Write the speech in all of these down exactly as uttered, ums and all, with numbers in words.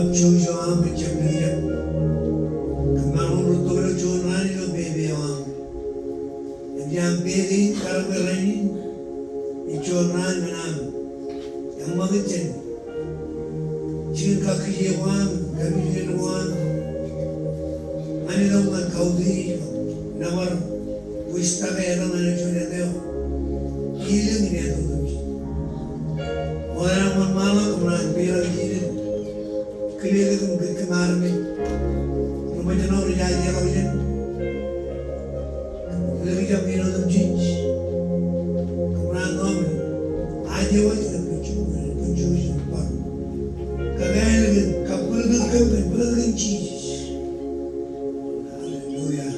kab jouj eo aṃ ejjab likjab. Kōṃṃan wōt rūtto ilo juon raan ilo pepe eo aṃ. Im iaan pepe in kar bwe rainin ej juon raan men aṃ eṃṃakūt jān jikin kakkije ko aṃ, kapilōk ko aṃ, ñan ilo ñan kautiej, nōbar wūjtake etan ñan juon āt eo ilōñ in āt otemjej. Ṃokta ñan ṃaan ḷọk kōṃṃan peḷḷọk ijin. Kile kōm, kile kōm armej ri ṃōjṇọ rej ajeḷọk jān likjab in otemjej. Kōṃṃan tok im ajewōj kōm, kōm juon, kōm juon bar kōkāāl kōm, kab bōtōktōk kōm, bōtōktōk kōm Jisōs. Hallelujah.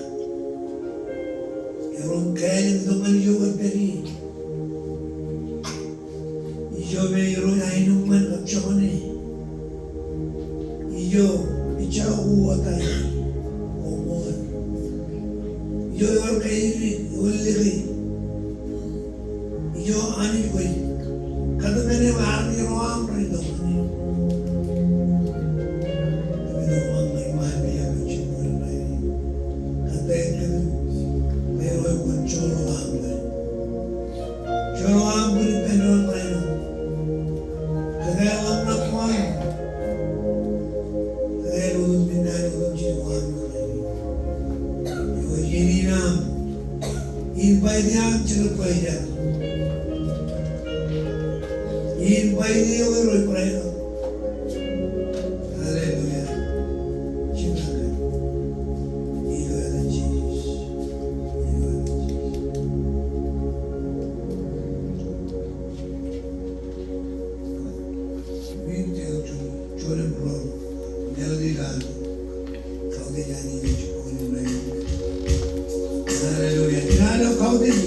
Erom kāāl im itok ñan ijo kwōj pād ie. Ijo me Irooj aenōṃṃan kab joñan e. Ijo ejjeḷọk uwaak ta eo koṃṃool. Ijo ewōr kāāl, ewōr lōke. Ijo Anij kwōj kōtmāne bwe armej ro aṃ ren itok ñan e. Kōm itok ñan e, iṃaan bwe iṃaan jiṃor rainin. Kōttāik kōm bwe Irooj kwōn joḷọk aṃ bwe Joḷọk aṃ bwe ren ippān doon rainin. Kōkāāl ḷōmṇak ko aṃ. Kōkāāl otemjej, naan otemjej ko aṃ rainin. Eo ej iien in aṃ. Invite e aṃ Jetōb Kwōjarjar. Invite e eok Irooj barāinwōt. Hallelujah. Jibwe kōn ilo etan Jisōs. Ilo etan Jisōs. Min te juon, juon im ruo. Melody ilo an. Hallelujah. Ilo an kautiej.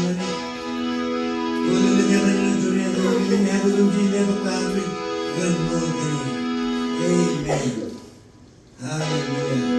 Amen. Hallelujah. Hallelujah.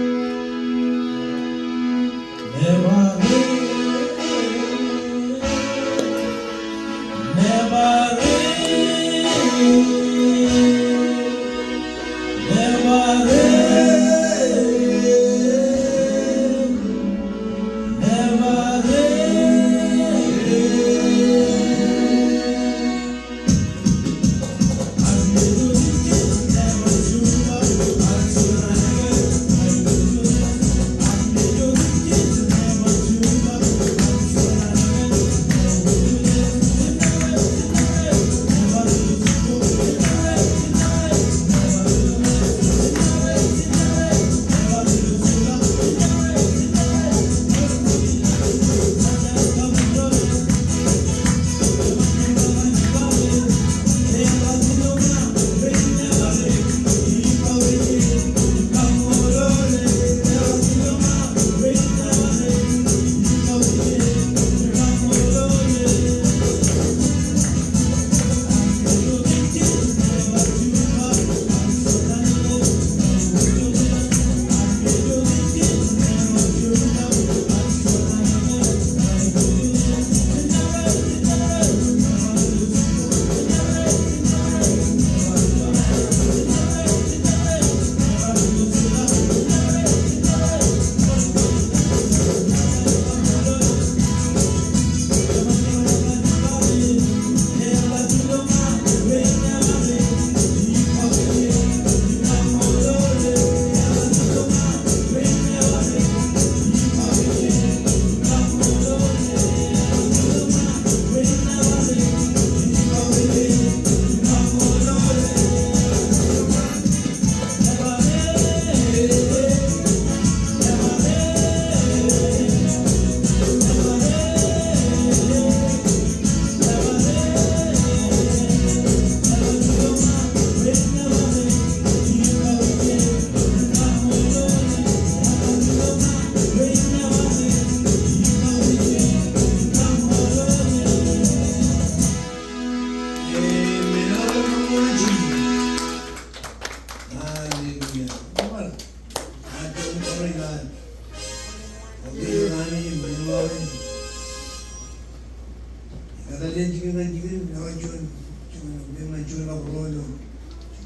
Kōtḷọk in jikin ñan jikin, ñan juon, juon, ñan juon kab ruo ilo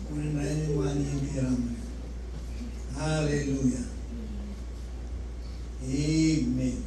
juon rainin ṃaan iien kein raṇ. Hallelujah. Amen.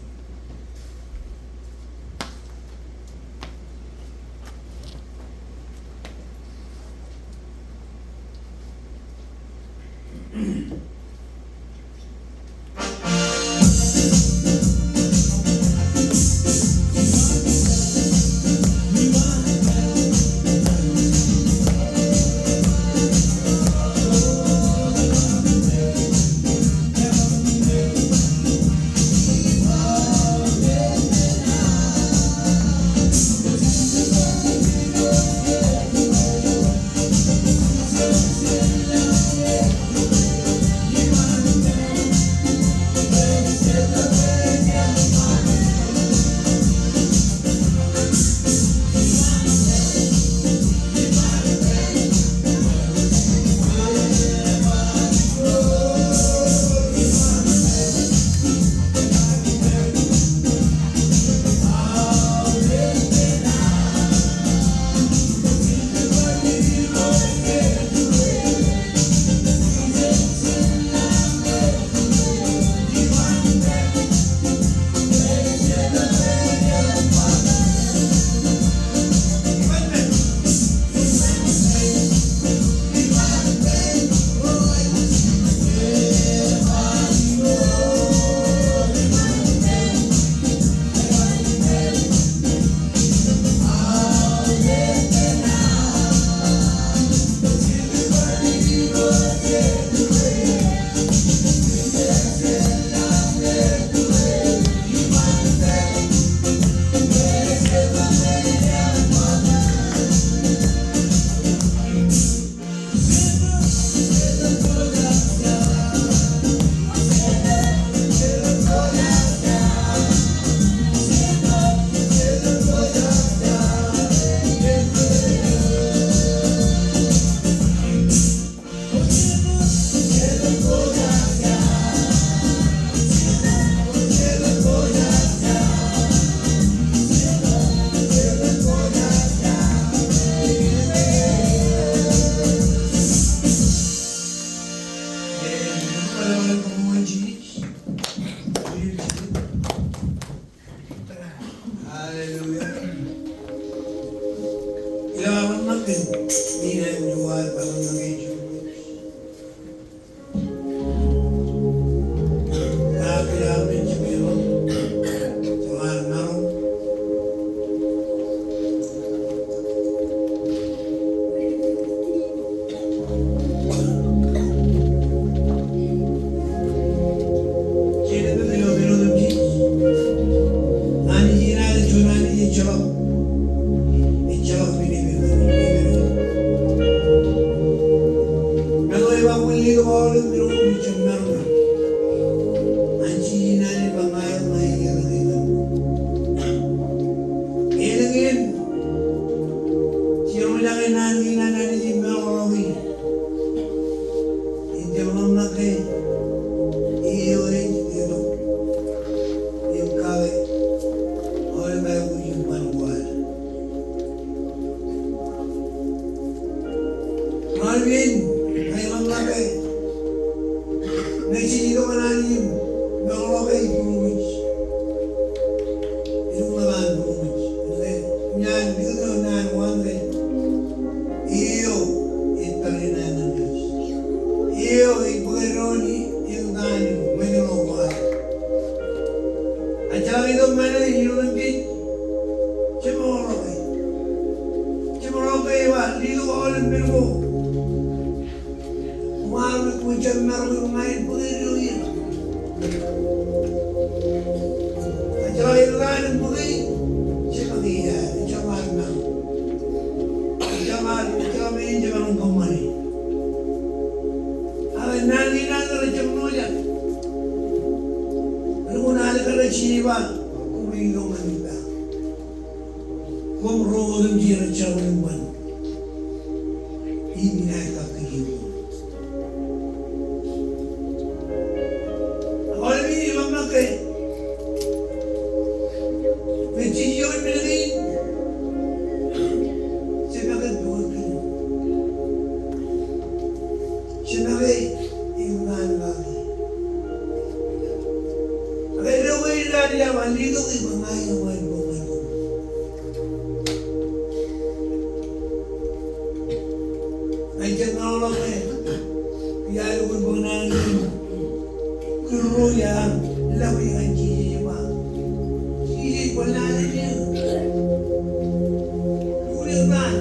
Hallelujah. Ilo aolep ṇe kōn men in aikuj bar bar ṇe kōn Elōñ in, jerbal ḷọk naan kein an Anij im meḷọkḷọki. Im jerbal ḷọk ke eo ej letok im kake aolep aikuj im ban ko ad. Aolep in, ej ḷōmṇak ke ñe jej itok ñan Anij im meḷọkḷọk e, ej būroṃōj. Ej ḷōmṇak an būroṃōj. Ñan likūt eo naan ko an ke eo ej tōre naan ñan kōj. Eo ej bōk eddoin eñtaan im ṃōjṇọ ko ad. Ak jeḷā ke itok ñan e, ej ḷōmṇak ke jeṃḷọk e. Jeṃḷọk e, ej ba, letok aolep men ko. Koṃ ar bwe koṃwin jab marok im ña in bōk eddo iien. Ak jeḷā ke eñtaan im bōk e, jeṃḷọk e, ejjab ar marok. Ejjab ar, ejjab men in jab ar kōṃṃane. Ak naan kein an rej jab ṇojak. Lukkuun alikkar ej ba, koṃwin itok ñan ippa. Koṃ ro otemjej rej jerbal im ban. Im inaaj kakkije koṃ. Aolep in ej ḷōmṇak ke ñe jej iioon men kein, jeṃake pukot kein. Jeṃake eñtaan kaki. Ak eddo kein ej ba, letok e bwe ña eo aer bōk ñan koṃ. Ij jab meḷọkḷọk e, iar lukkuun bōk naan kein. Kūr ro iar lọk ñan Jisōs im ba, Jisōs, kwōn lale eō. Lukkuun eñtaan.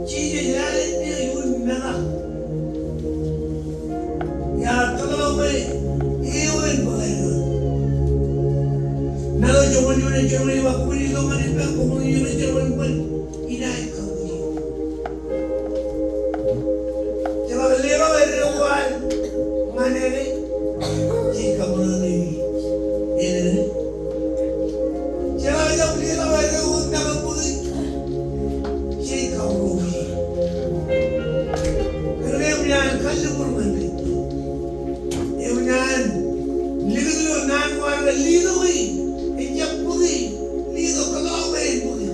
Jisōs, lale eō, lukkuun metak. Iar tōmak bwe eo en bōk eddo. Ṃōttan eo joñoul juon, joñoul ej ba, koṃwin itok ñan ippa, koṃwin itok ñan ippa, inaaj kakkije. Jeḷā ke letok eddo ko ad ñan e, jej kaṃōṇōṇō e. Amen. Jeḷā ke jab letok eddo ko ad ñan e, jej karuo e. Kōnke eṃōj an kalliṃur ñan kōj. Eṃōj an likūt eo naan ko ad ke letok e, ejjab bōk e, letok, kōtḷọk bwe en bōk e.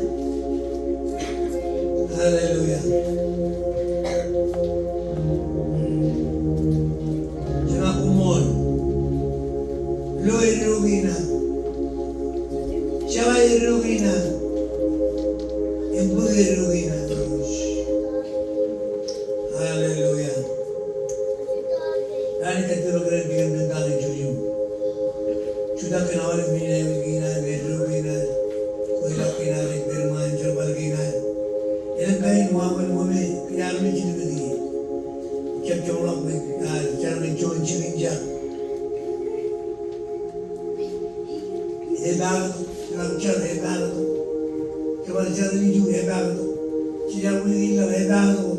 Hallelujah. Jeṃḷọk koṃṃool. Lo eddo kein ad. Jeḷā eddo kein ad. Im bōk eddo kein ad. Hallelujah. Raan eo ij kōttar kōn kōn ta eo ej juon. Jutak kōn aolep men in aikuj kein ad, eddo kein ad, kweilọk kein ad, rej pād iṃaan jerbal kein ad. Elōñ kain wāween ko me kōj armej jilkinḷọk ie. Jab jeṃḷọk bwe, ah, jar ñan juon jikin jar. Epaaktok, jar epaaktok. Kōṃṃan jar eo ej epaaktok. Jar eo ej epaaktok.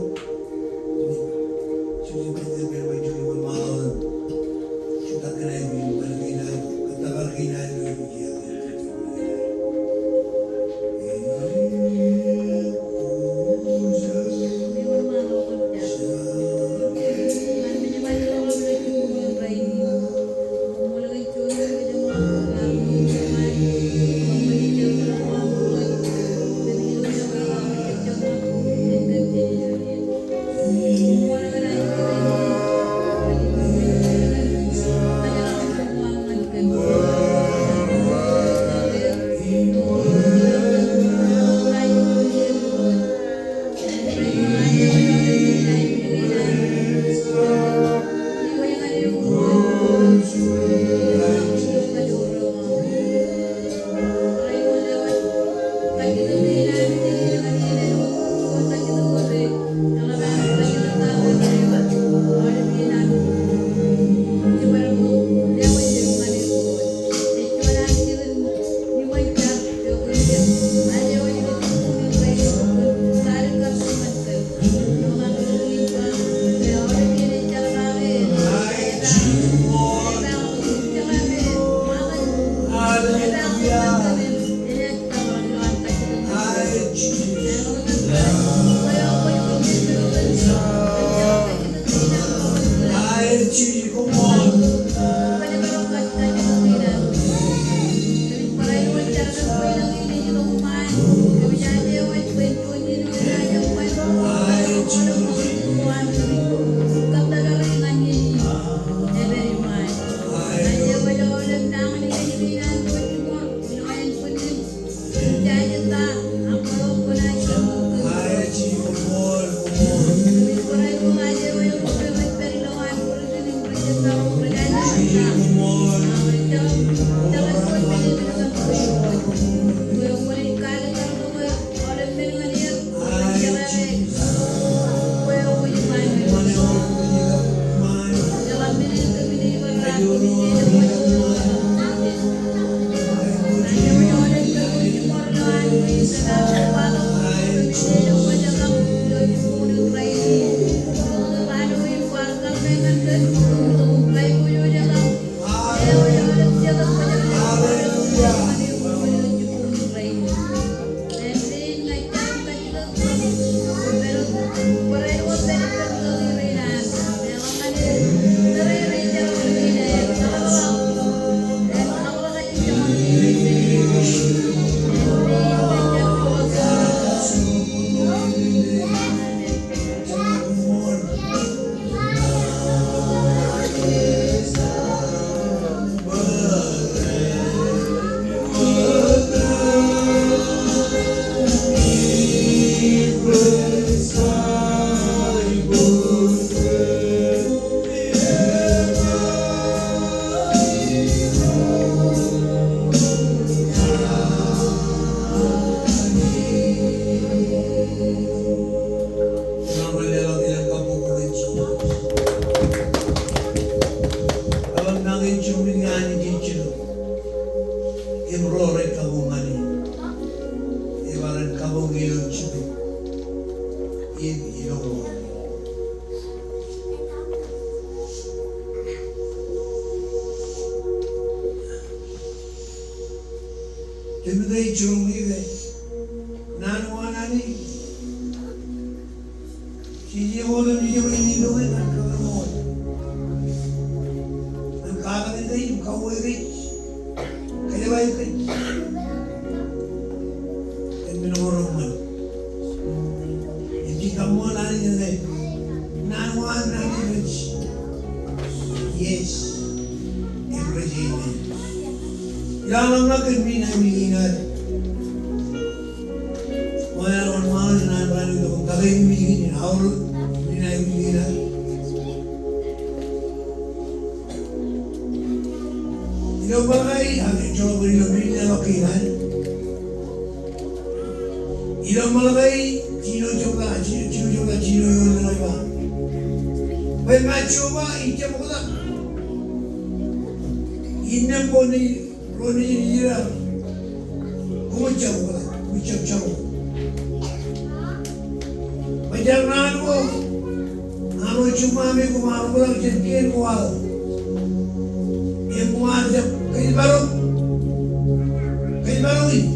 Jiroñ ke naan ko an Anij. Jeje ko otem jeje ko in itok ñan kōṃṃan ko. Ñan katak kōj im kauwe kōj. Kōjepād kōj. Kōn men ko reṃṃan. Im jej kaṃṃool Anij ñan naan ko an Anij rej yes im rej amen. Ilo aolep ṇa kōn men eo ij kōṇaan. Wōn eo wōnṃaanḷọk naan ko an Anij tok im kake im ij kōṇaan aorōk men eo ij kōṇaan. Ilo Malakai, ak ejjeḷọk bwe ilo men in ḷọk kōṇaan. Ilo Malakai, jino jebta, jino, jino jebta, jino eoon ḷọk ej ba. Bwe ña Jeova in jab oktak. Innām ko nejin, ro nejin Israel. Koṃij jab oktak, koṃij jab jab oktak. Bwe jar naan ko an ro jiṃṃaami koṃ ar oktak jān kien ko aō. Im koṃ ar jab kōjparok. Kōjparok in.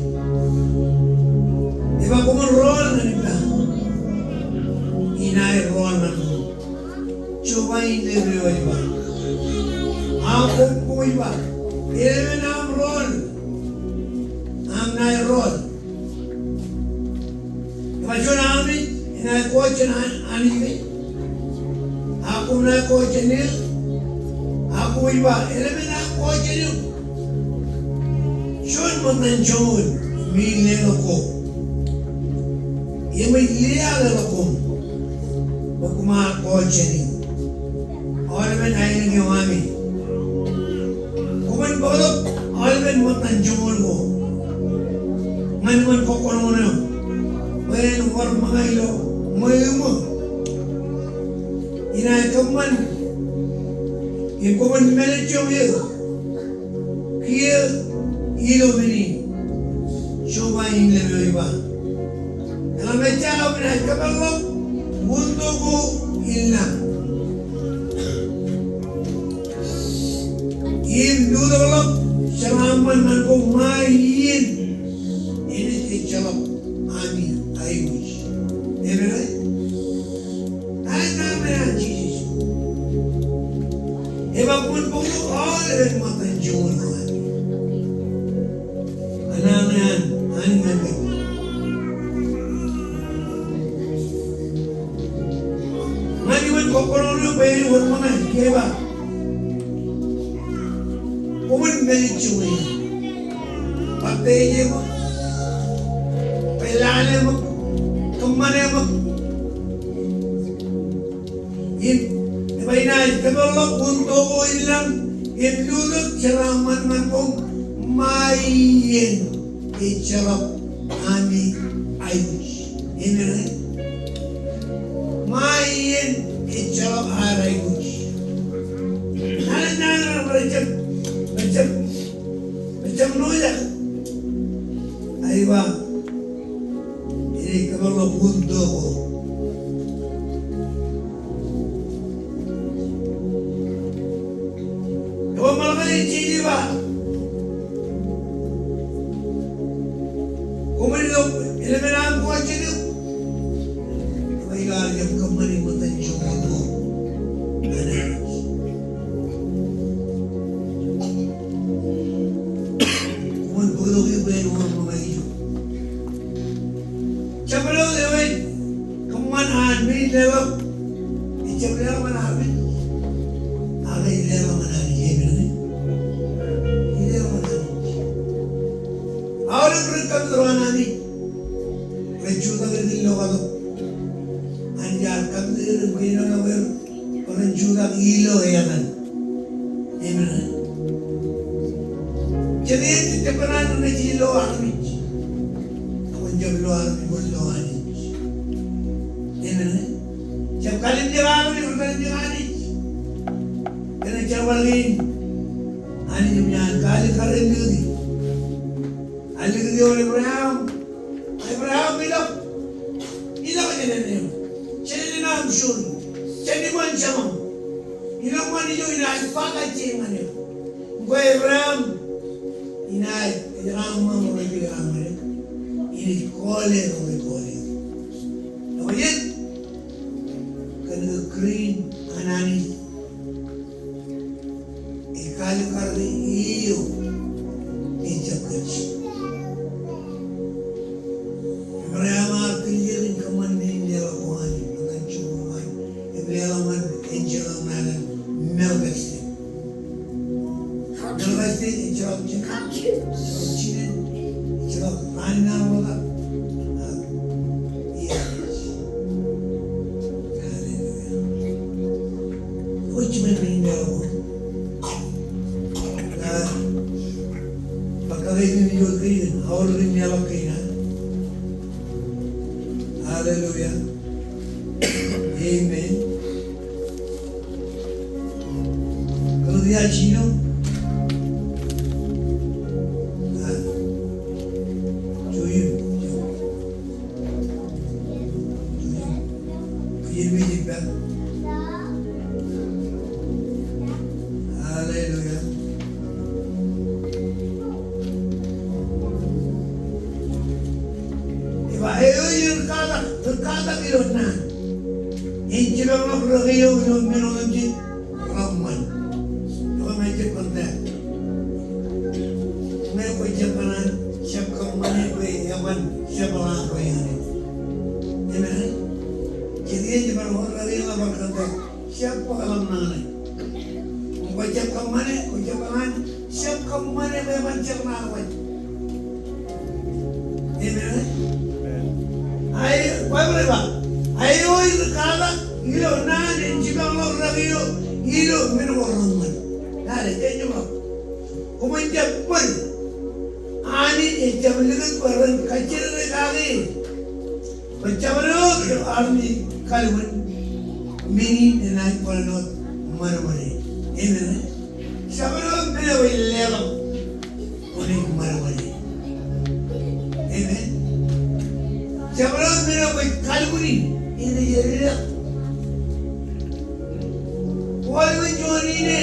Ej ba koṃwin rọọl ñan ippa. Inaaj rọọl ñan koṃ. Jeova in lepe eo ej ba. Ak koṃ koṃij ba. Eḷap an aṃ rọọl. Aṃ naaj rọọl. Ej ba juon armej enaaj kọọj jān an-, anij kein. Ak koṃ naaj kọọj jān eō. Ak koṃij ba, eḷap an aṃ kọọj jān eō. Juon ṃōttan joñoul im leḷọk ko. Im ej liaḷ ḷọk koṃ. Bwe koṃ ar kọọj jān eō. Aolepen aenōk eo ami. Koṃwin bōktok aolepen ṃōttan joñoul ko. Ñan ṃōn kōkkoṇoṇo eo. Bwe en wōr ṃōñā ilo ṃweo iṃō. Inaaj kōṃṃan. Im koṃwin mālejjoñ eō. Kiiō ilo men in. Jeova in lepe eo ej ba. Eḷaññe ejja aō inaaj kōpeḷḷọk wūntō ko ilañ. Im lutōkḷọk jeraaṃṃan ñan koṃ ṃae iien. Enaaj ejjeḷọk ami aikuj. Amen. Ej naan ṇe an Jisōs. Ej ba koṃwin bōktok aolepen ṃōttan joñoul ko ami. Ej naan ṇe an Anij ñan kōj. Ñan iṃōn kōkkoṇoṇo eo bwe en wōr ṃōñā, ej ba. Koṃwin mālejjoñ eō. Baptaij eṃōk. Bwe lale eṃōk. Kōṃṃane eṃōk. Im, ej ba inaaj kōpeḷḷọk wūntō ko ilañ, im lutōk jeraaṃṃan ñan koṃ, ṃae iien ejjeḷọk ami aikuj. Amen. Ṃae iien ejjeḷọk ad aikuj. Naan, naan, naan, rej jab, rej jab, rej jab ṇojak. Ej ba. Inaaj kōpeḷḷọk wūntō ko. Ej ba Malakai ej ba. Koṃwin itok, eḷap an aṃ kọọj jān eō. Ej ba ilo ad jab kōṃṃani ṃōttan joñoul ko. Koṃwin bōktok eō bwe en wōr ṃōñā ijo. Jab leḷọk eo ej kōṃṃan an men in leḷọk. Ejjab leḷọk ñan armej. Ak ej leḷọk ñan Anij. Amen. Ej leḷọk ñan Anij. Aolep rej kōmtōr ñan Anij rej jutak ilo katok. Anij ear kōmtōr im kōnono er. Bwe ren jutak ilo etan. Amen. Jen ej jab kōṇaan ren ej ilo armej. Ak kwōn jab lo armej, kwōn lo Anij. Amen. Jab kalimjek armej, kwōn kalimjek Anij. Kōnke jerbal kein Anij eṃōj an kaalikkar en likūti. Ear likūti ioon Ebream. Ebream, ilọk. Ilọk jān āne eo. Jān āne eo aṃ juon. Jān iṃaan jemaṃ. Ilọk ṃaan ijo inaaj ba kajjien ñan eok. Im kwe Ebream, inaaj, ej raṃṃan ro rej kōṇaan ñan eok. Ej kọọle ro rej kọọle. Eo ej kōn ke kūr in an Anij ej kaalikkar ke eo ej jab kōj. Im rej ṃaar tiljek in kōṃṃan men in leḷọk ko an, ṃōttan jibwe ṇe an, im leḷọk ñan enjeḷ eo ṇa ilo Melkistek. Melkistek ejjeḷọk jikin, ejjeḷọk jinen, ejjeḷọk raan in an ḷotak. Ak iar ej. Hallelujah. Kwōj jibwe men in leḷọk ko. Bar kake men in ijo kōn aorōk in leḷọk kein an. Hallelujah. Amen. Kōn ke ij jino. Ah. Juon, juon. Juon. Juon. Hallelujah. Ej ba, eo ej rūkatak, rūkatak ilo naan. En jibwe ḷọk rūkatak eo ilo men otemjej reṃṃan. Eo ej jab kōn ta. Ñe kwōj jab kōṇaan, jab kōṃṃane bwe eban jab ḷak bwe eñin. Amen. Jet iien jab kōṇaan rūkatak eo bar kōn ta. Jab bōk ḷọk nañinmej. Kwō jab kōṃṃane, kwō jab kōṃṃane, jab kōṃṃane bwe eban jab ḷak bwe. Amen. Amen. Eo, Baibōḷ ej ba, eo ej rūkatak ilo naan en jibwe ḷọk rūkatak eo ilo men ko reṃṃan. Lale, ej jab ḷọk. Koṃwin jab bōd. Anij ej jab likūt bwe ren kajjitōk kake. Bwe jabdewōt eo armej kalbwin men in enaaj bōlen wōt ṃadṃōde. Amen. Jabdewōt men eo ej leḷọk enaaj ṃadṃōde. Amen. Jabdewōt men eo kwōj kalbwini enaaj edeḷọk. Kwō kalbwin juon ine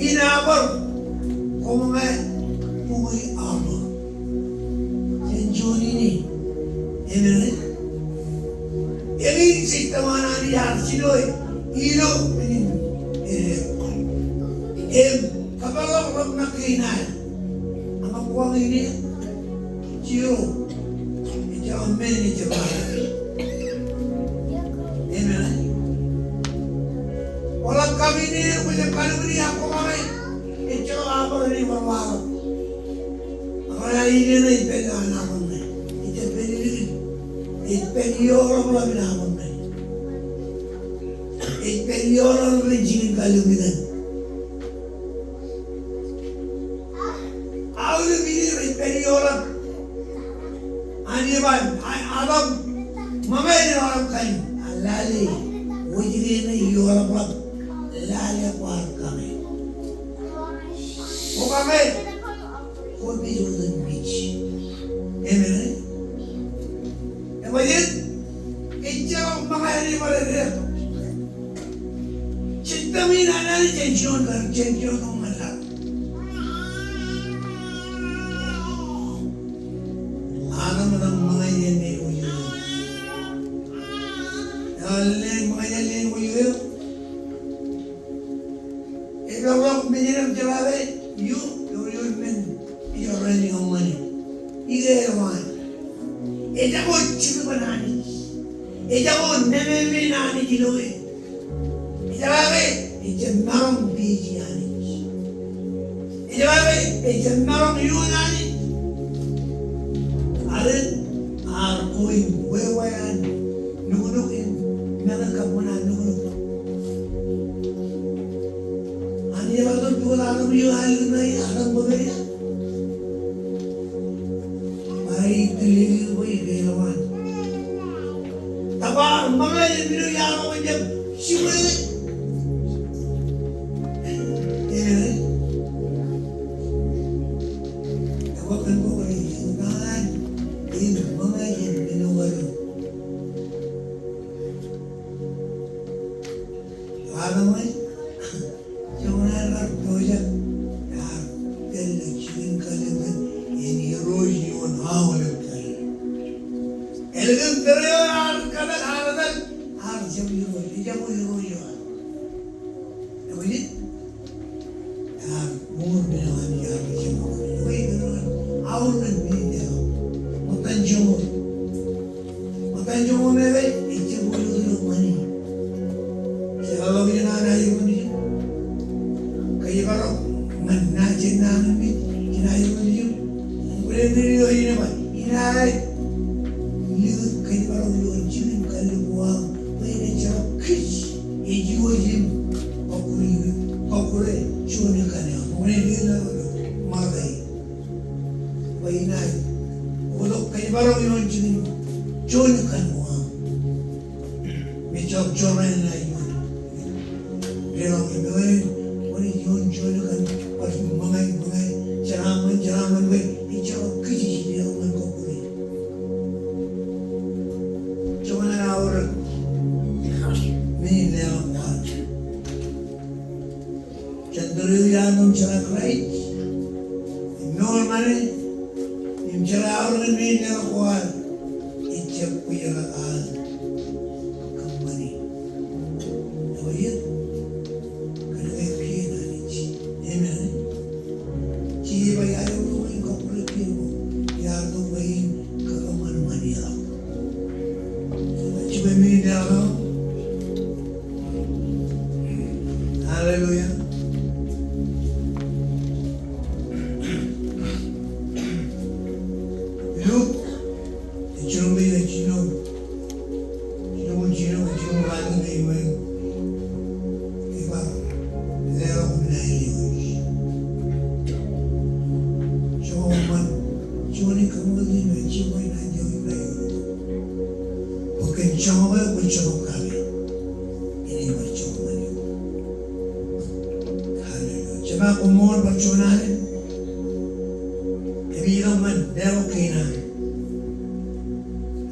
in aṃ bōd, koṃ ñe bukwi aṃ bōd. Jān juon ine. Amen. Eñin jej tōmak ñan Anij ear jino ilo men in edeḷọk. Im kōpeḷḷọk ḷōmṇak kein aer. Aṃ ba kwō ine, jiro. Ejjeḷọk men ejjeḷọk. Amen. Kwō ḷak kab ine kwō jab kalbwini ak kwō make. Ejjeḷọk aṃ bōd ṇe bar waḷọk. Ak ṇa ine ṇe ej pād ioon aṃ bōd ṇe. Ej pād ioon, ej pād ioon ḷapḷap in aṃ bōd ṇe. Ej pād ioon ḷapḷap in jikin kalliṃ itan. Aolep ine rej pād ioon ḷap. Anij ej ba, Adam, ṃōñā ilo ḷap kaṇ. Ak lale, wōjke ṇe ioḷapḷap. Lale kwaar kake. Kwō kake, kwō pād ioon pād. Amen. Ej ba jet, ejjeḷọk ṃōñā ṇe bar edeḷọk. System in an Anij jān juon kar, jān juon ṃōñā. Adam etan ṃōñā jān ṇe eo. Etan ṃōñā jān ṇe eo. Epeḷḷọk men in jeḷā ke, eo, eo, eo men, eo ren kōṃṃane. Ij ke eḷap. Ejako jitōb an Anij. Ejako nemāmein Anij ilo e. Ejjeḷā ke, ejjab maroñ peiej Anij. Ejjeḷā ke, ejjab maroñ ioon Anij. Ak ear ko in wāween nuknuk in, meñe kab ṃōṇōṇō nuknuk. Anij ear tok pukot Adam eo, Adam ṇe, Adam bōkō ṇe. Bar ij tōl eok bwe ij ke eḷap an. Tōpar ṃōñā eo men eo iar ḷọk jab jibwe. Amen. Tōpar kōn bwe kwōn ij kōṇaan im ṃōñā jān men eo bar. Adam ṇe. Joñan ear pojak, ear pād ilo jikin kalliṃur in, en irooj ioon aolep kalliṃur. Ālikin tōre eo ear katak, ear etal, ear jab irooj, ejjab irooj eo an. Ewōr jet? Ear mour men eo an, ear jab irooj. Ewōr jet? Aor ñan men eo. Ṃōttan joñoul. Ṃōttan joñoul eo ej, ejjab irooj ilo ṃani. Jeḷā ḷọk jān an airooj ijin. Kōjparok ñan naaj, jān naaj im mej, jān airooj ijin. Bwe āindein eo ej ba, inaaj likūt kōjparok ioon jikin kalliṃur aṃ, bwe en ejjeḷọk kij, ej iwōj im kọkkure, kọkkure juon ikan eo. Bwe en likūt ḷọk ṃōṇōṇō. Bwe inaaj bōktok kōjparok ioon jikin juon ikan ko aṃ. Mejjab jorrāān ṇa ioon. Leḷọk im ewōr, ewōr ioon juon ikan, bar ṃōñā, ṃōñā, jeraaṃṃan, jeraaṃṃan bwe ejjeḷọk kij, ejjeḷọk ñan kọkkure. Joñan aorōk men in leḷọk ko ad. Jān tōre eo iar ṃōk jeraaṃṃan Kraist, im mour ṃane, im jeraaṃṃan men in leḷọk ko ad, ejjab bwijeraak aō kōṃṃani. Ewōr jet? Kōnke kien Anij. Amen. Jisōs ej ba, iar itok bwe in kọkkure kien ko, iar itok bwe in kakōṃanṃan eḷap. Jibwe men in leḷọk. Hallelujah. Luk, ej jinoin, ej jinoin, jinoin, ej jinoin, ej jinoin, ej jinoin. Ej ba, leḷọk men in aer lewōj. Joñan, joñan ej kōṃṃan ilo jibwe in an eo ej ba, bwe kōn joñak eok, bwe joñak kake. Inaaj bar joñan eo. Hallelujah. Jema, koṃṃool bar juon alen. Im itok ñan leḷọk kein an.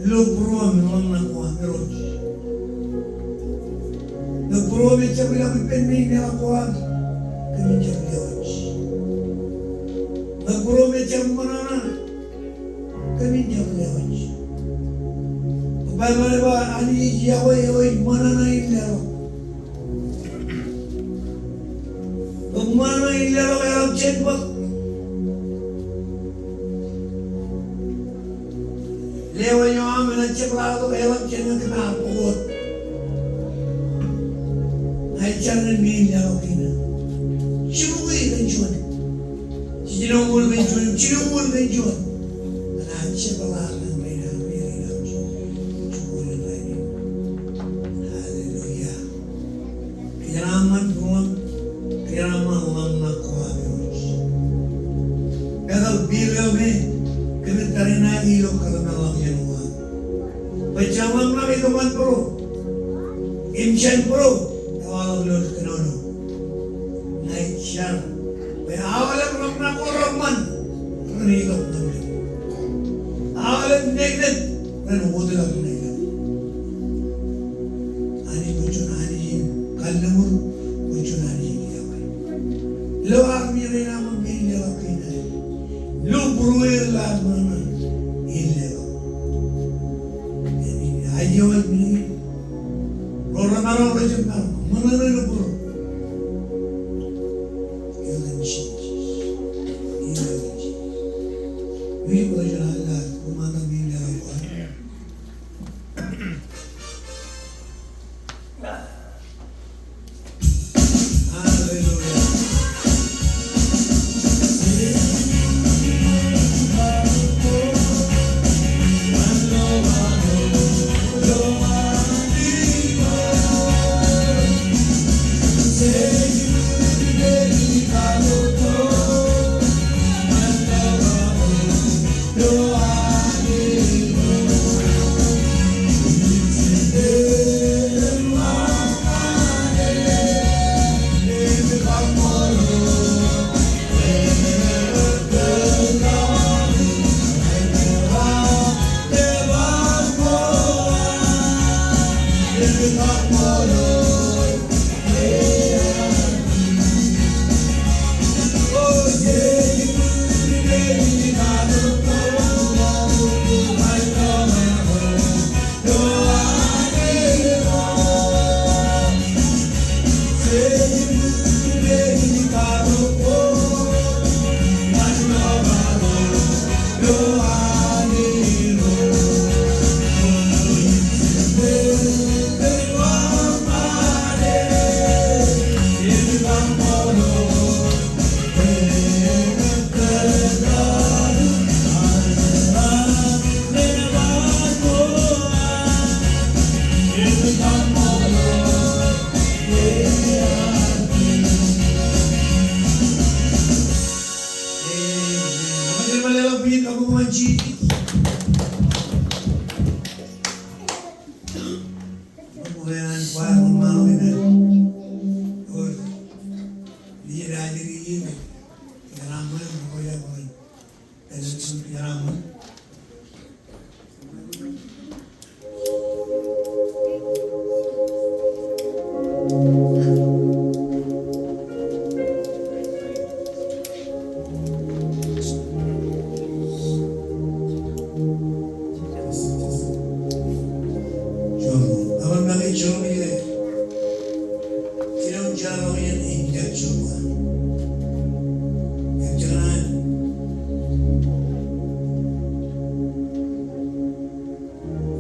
Lo būruōm im ḷōmṇak ko aṃ Irooj. Ñe būruōm ejjab ilọk ippān men in leḷọk ko aṃ, kōmin jab lewōj. Ñe būruōm ejjab ṃōṇōṇō, kōmin jab lewōj. Bwe Baibōḷ ej ba Anij ej yokwe eo ej ṃōṇōṇō in leḷọk. Bwe ṃōṇōṇō in leḷọk eḷap jān bōk. Lewōj eo aṃ enaaj jepḷaaktok eḷap jān ñe kōm ar bōk wōt. Ña ij jar ñan men in leḷọk kein an. Jibukwi kōn juon. Jijinoñoul kōn juon, jinoñoul kōn juon. Enaaj jepḷaak ñan men in, men in. Hallelujah. Kōjeraaṃṃan būruōm, kōjeraaṃṃan ḷōmṇak ko aṃ Irooj. Metak bill eo me kōmij tōre ṇae ilo kōḷmānḷọkjeṇ ko aṃ. Bwe jān ḷōmṇak eo itok ñan būruō. Im jān būruō ewaḷọk ilo kōnono. Ña ij jar bwe aolep ḷōmṇak ko reṃṃan ren itok ñan eok. Aolep nekdek ren wōtlọk ñan eok. Anij kwōj juon Anij in kalliṃur, kwōj juon Anij in yokwe. Ilo armej rein aṃ, men in leḷọk kein an. Lo būrueir ilo armej rein in leḷọk. Im in aje wōt men in ro remaroñ rej jab maroñ ṃōṇōṇō ilo būruō. Ilo etan Jisōs. Ilo etan Jisōs. Ilo etan Jisōs.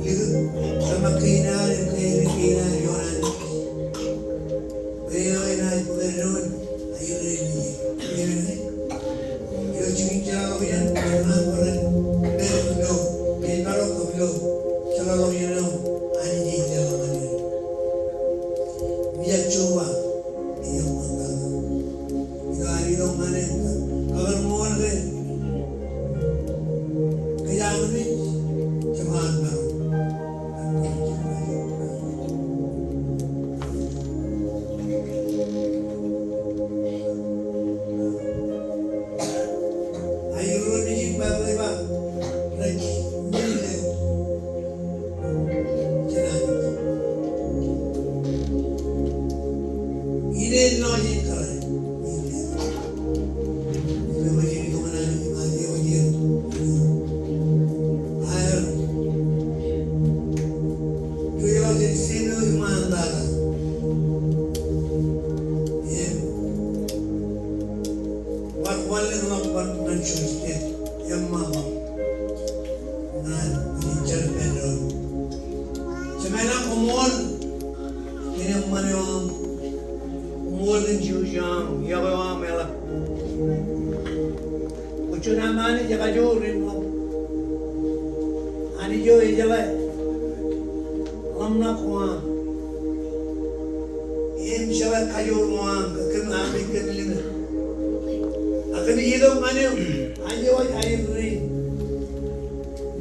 Likūt tōmak kein ad im kein kein ad ioon Anij. Bwe eo enaaj bōk eddoin aer ilo jikin jeḷāḷọkjeṇ, enaaj bōk eddoin ilo kōjparok kab ilo jeḷāḷọkjeṇ eo Anij ej leḷọk ñan er. Im ejjab Jeova ej eṃṃan tata. Ilo ad itok ñan e, kōkar ṃool ke kōjañin ej jemaat maroñ. Aer ro nejin Baibōḷ ej ba, rej mejān. Ine lọjien kōrā? Ine lọjien kōrā? Aer, ilo eo ej same eo iṃaan tata. Im bar wanlōñḷọk bar ñan juon step, eṃṃanḷọk ñan ijin jar ippān doon. Jemān aṃ, koṃṃool kōn eṃṃan eo aṃ. Koṃṃool kōn jouj eo aṃ, iọkwe eo aṃ eḷap. Kwōj juon aṃ Anij ekajoor im ḷōmṇak. Anij eo ejeḷā ḷōmṇak ko aṃ im jeḷā kajoor ko aṃ kōn aṃ kōn limōj. Ak kōn itok ñan eok, ajewōj aer rein.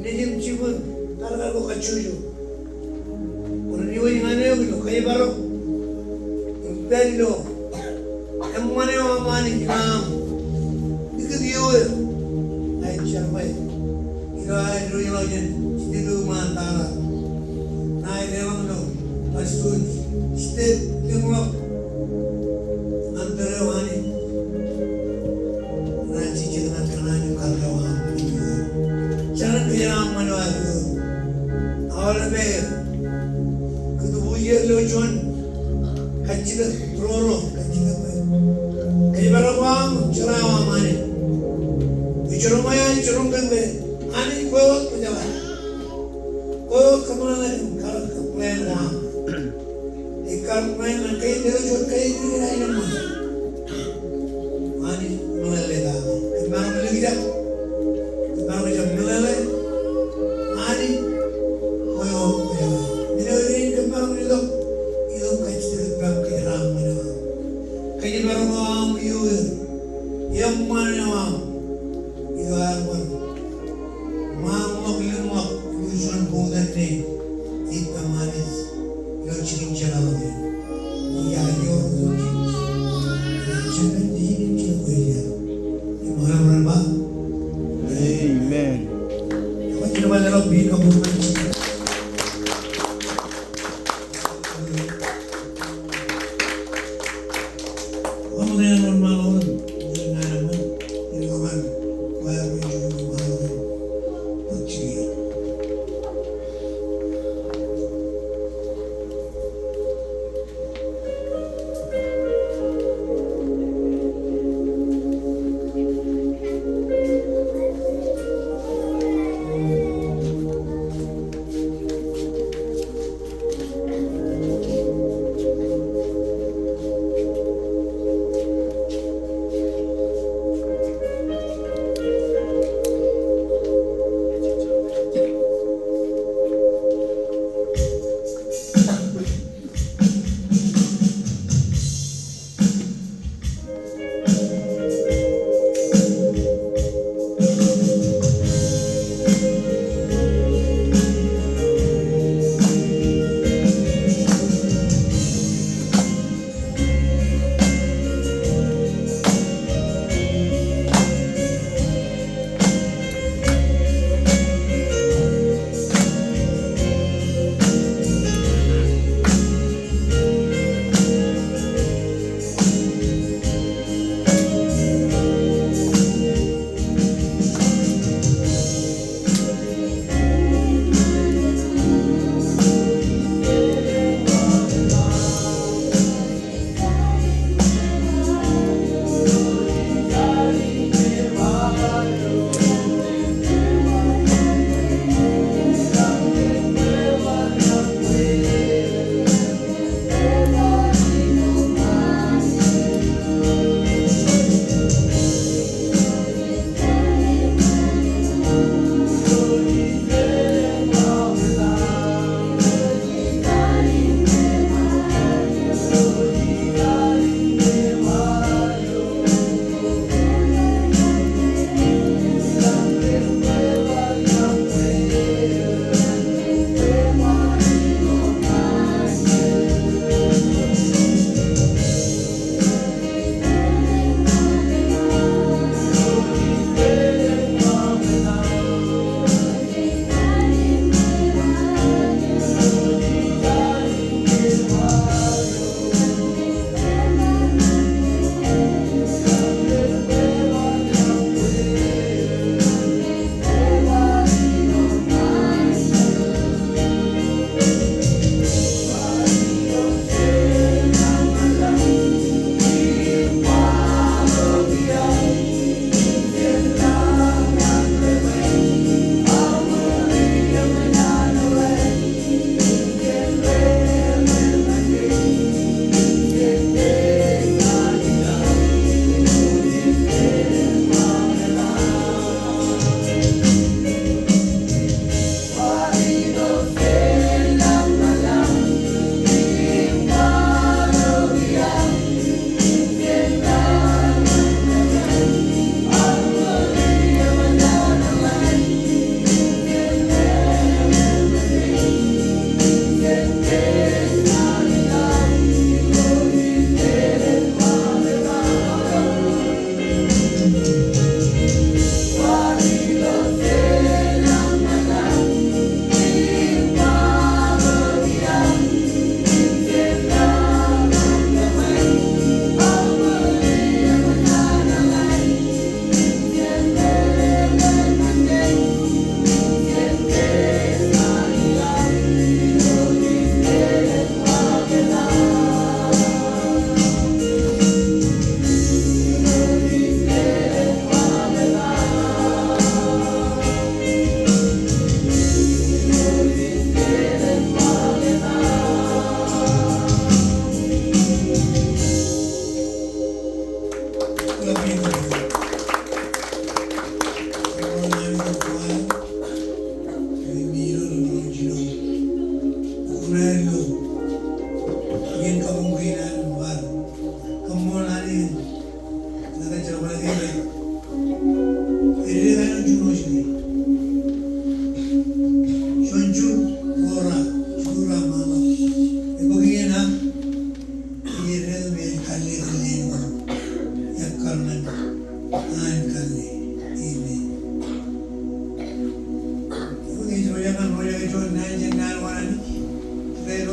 Nejin jibwin, karkar ko kajjojo. Kwōn iwōj ñan eok ilo kōjparok im pād ilo eṃṃan eo aṃ Anij im aṃ likūt iiō er. Ij jar bwe ilo aer ilo jān step eo iṃaan tata, ña ij leḷọk ilo bar juon step limḷọk ñan pād eo Anij. Ña ij jejjet ñan kōṇaan im karreo aṃ. Jar kōjeañ ñan eo ad. Aolep er kōtbuuj er ilo juon kajjitōk, roro kajjitōk bwe kōjparok eo aṃ, jeḷā eo aṃ Anij. Ijoroñ eo aṃ, ijoroñ kōn bwe Anij kwe wōt kwōjeḷā. Kwe wōt kōmeḷeḷe im karōk kōn plan eo aṃ. Ej karōk ñan kōj, kōj ilo juon kōj ilo juon kōj ilo juon. Anij meḷeḷe kake. Kōjparok likjab. Kōjparok jab meḷeḷe. Anij, kwe wōt kwōjeḷā. Men eo ej kōjparok itok, itok kajjitōk ippaṃ kōjeraṃṃan eo aṃ. Kōjparok eo aṃ iiō er. Eṃṃan eo aṃ. Iiō er bar ṃaanḷọk limḷọk ilo juon boat eo ej ippaṃ Anij ilo jikin jeḷāḷọkjeṇ. Iiō er ilo jikin jeḷāḷọkjeṇ. Amen.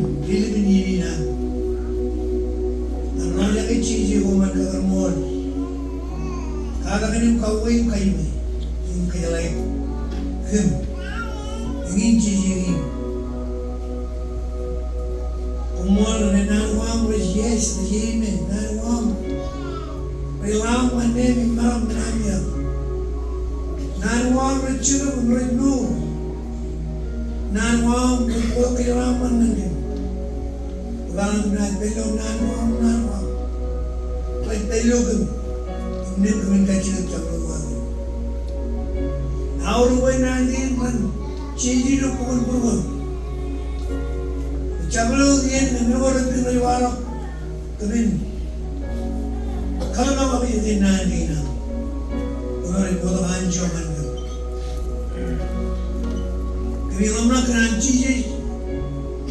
lelōñ in iien in aṃ. Ñan roñjake jeje ko ñan kōttar ṃool. Katakin im kauwe im kajiṃwe im kōjeḷāik kōm. Eñin jeje in. Koṃṃool ren naan ko aṃ rej yes, rej amen. Naan ko aṃ rej ḷaam ñan neem im meram ñan ami. Naan ko aṃ rej jitōb im rej mour. Naan ko aṃ rej kōjeraṃṃan ñan kōm. Bwe ren naan, pād ilo naan ko aṃ, naan ko aṃ rej pād ilo kōm im naan ko aṃ rej kajjitōk jabdewōt ko aṃ. Aorōk bwe naan kein ren jeje ilo bok in būruon. Jabdewōt iien im men ko repen rej waḷọk kōmin kōḷmānḷọkjeṇ naan kein aṃ. Kōmro ej bōktok anjọ ñan kōm. Kōmij ḷōmṇak kōn an Jisōs,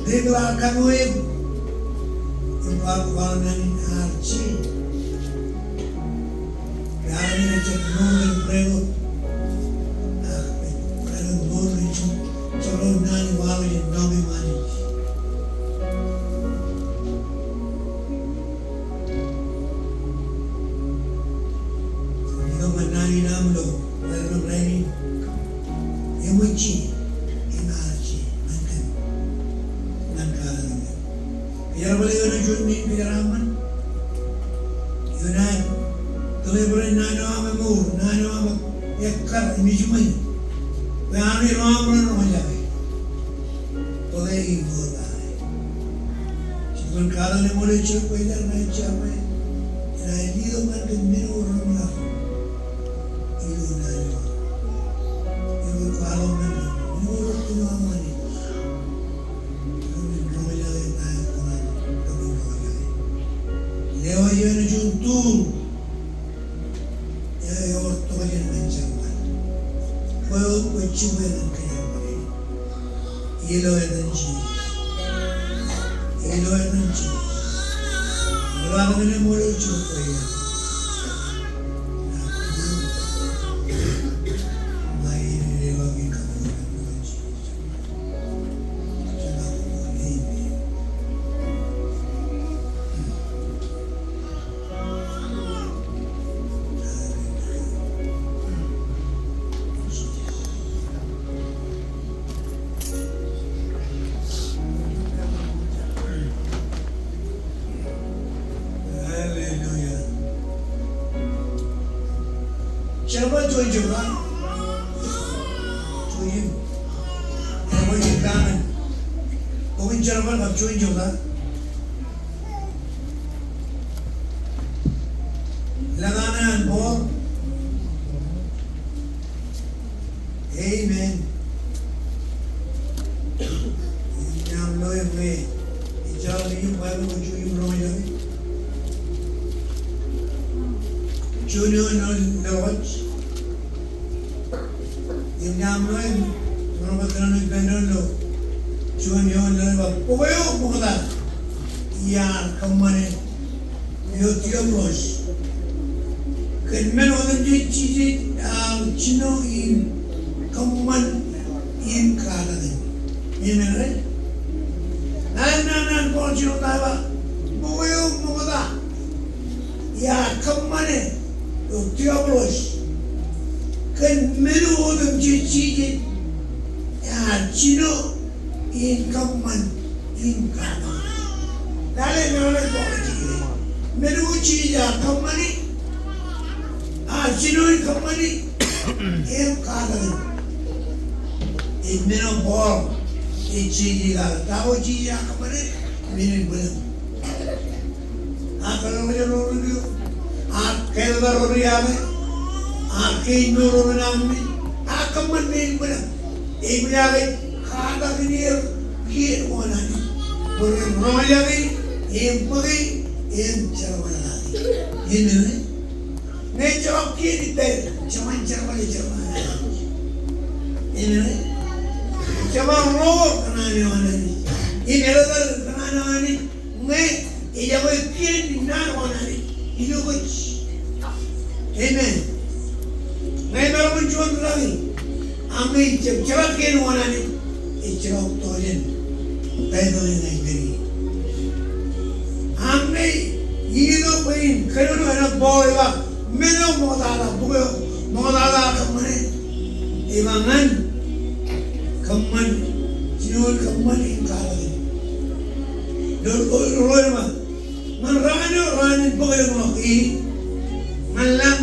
debil ear kanooj im kwaḷọk naan in ear jeje. Ear ej jab mour kōn bread. Ak bread eo mour kōn jab, jabdewōt naan in waḷọk jān ṇoṃ im Anij. Itok ñan naan in aṃ ilo rainin, rainin. Eṃōj je, im ear je, ñan kōm, ñan katakin kōm. Kōjerbale eoon juon men kōjeraṃṃan. Ioon an deliver naan eo aṃ emour, naan eo aṃ ekkar im ejiṃwe. Bwe Anij ro aṃ ren roñjake. Bōke im bōk aō. Ij katakin eṃool ilo jar ko ilo naan eo jar ko. Ij itok ñan kōm men ko reṃwilaḷ. Ilo naan eo. Ilo kwaḷọk ñan kōm men ko reṃwilaḷ ñan kōm. Kōmij roñjake, kōmij roñjake. Lewōj eoon juon tool eo ewōr tokjān ñan jerbal. Kwe, kwe jibwe ñan kōjerbale. Ilo etan Jisōs. Ilo etan Jisōs. Ilo etan Jisōs. Hallelujah. Jerbal juon jebta. Juon jebta. Bwe in kaṃṃoolol Anij. Bwe in jerbal kab juon jebta. Lōñ an Paul. Amen. Im ña ilo eṃṃan, ij jab ilo Baibōḷ ko juon im roñjake. Juon eo ilo Lọkaj. Im ña ilo eṃṃan, ij roñ bwe kōn an ej pād ilo juon eo ilo, ba bok eo ṃokta iar kōṃṃane ilo diablos kōn men otemjej Jisōs ear jino in kōṃṃan in katakin. Amen, right? Naan, naan, naan Paul ej jino ta ba, bok eo ṃokta iar kōṃṃane ilo diablos kōn men otemjej Jisōs ear jino in kōṃṃan in katakin. Lale, lale, lale, men eo Jisōs ear kōṃṃani, ear jino in kōṃṃani im katakin. Im men eo Paul ej jeje katakin. Ta ko Jisōs ear kōṃṃane, men in bwilōñ. Ak kōḷmānḷọkjeṇ ro rej, ak kālōt ro rej, ak kein ro rej, ak kōṃṃan men in bwilōñ. Im ej katakin er kien ko an Anij. Bwe ren roñjake, im bōke, im jerbal kake. Amen. Ñe ejjeḷọk kien ippaṃ, jeban jerbal, jerbal. Amen. Jeban ro kōṇaan eo an Anij. Im eḷap kōṇaan eo an Anij. Ñe ejjab kien naan ko an Anij ilo kōj. Amen. Ña imaroñ in juon ri-kaki. Ak ñe ij jab jeḷā kien wōn Anij, ej jeḷā tok jān Baibōḷ in ej kōnke ak ñe itok bwe in kōnono, āinwōt Paul ej ba, men eo ṃoktata, bok eo ṃoktata kōṃṃane, ej ba ñan kōṃṃan, jinoin kōṃṃan im katak. Ilo, ilo, ilo, ilo, ñan raan eo, raan in bōk eoon ḷọk, i ñan lañ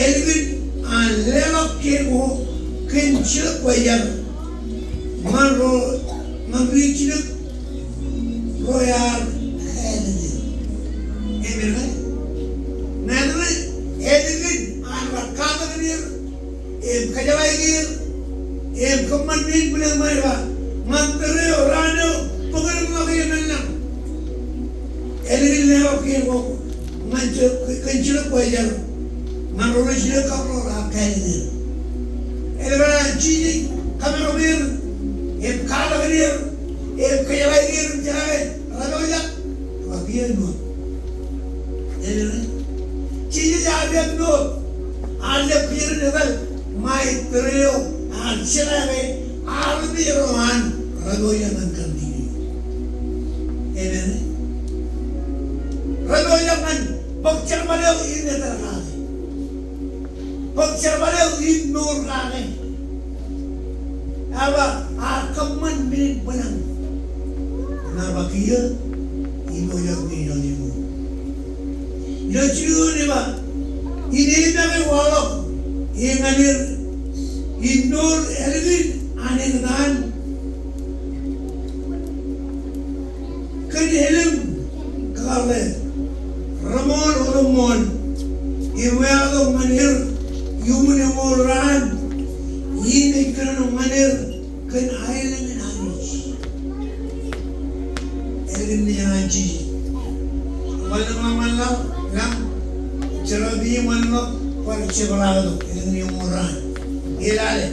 ālikin an leḷọk kien ko kōn jilōk Kwōjarjar ñan ro, ñan ri jilōk ro ear kāālōt er. Amen, right? Ñan ri ālikin an bar katak er im kajeḷā er im kōṃṃan men in bwilōñ ṃae ba, ñan tōre eo, raan eo bōk eoon ḷọk ñan lañ ālikin leḷọk kien ko ñan jilōk, kōn jilōk Kwōjarjar ñan ro rej jilōk kab ro raar kāālōt er. Ālikin an Jisōs kōmaroñ er im katak er im kajeḷā er im jeḷā ke rebooḷọk, ej ba kiiō āinwōt. Amen. Jisōs ear jab āinwōt, ear jab kiiō āinwōt, etal ṃae tōre eo ear jeḷā ke armej ro an rebooḷọk ñan continue. Amen. Rebooḷọk ñan bōk jerbal eo in etal kake. Bōk jerbal eo in mour kake. Ear ba, ear kōṃṃan men in bwilōñ. Im ear ba kiiō, ij mour eo ij mour. Ilo jilu eoon ej ba, in ej make waḷọk e ñan er in mour ālikin an eñtaan kōn elōñ kōḷḷe reṃool otemṃool, im eaḷtok ñan er iuṃwin eṃool raan in ej kōnono ñan er kōn aelōñ in Anij. Ālikin nejin an Jisōs. Bar lōñḷọk ñan lañ, lañ, jerbal in ṃanḷọk, bar jepḷaaktok ālikin eṃool raan. Eḷaḷe.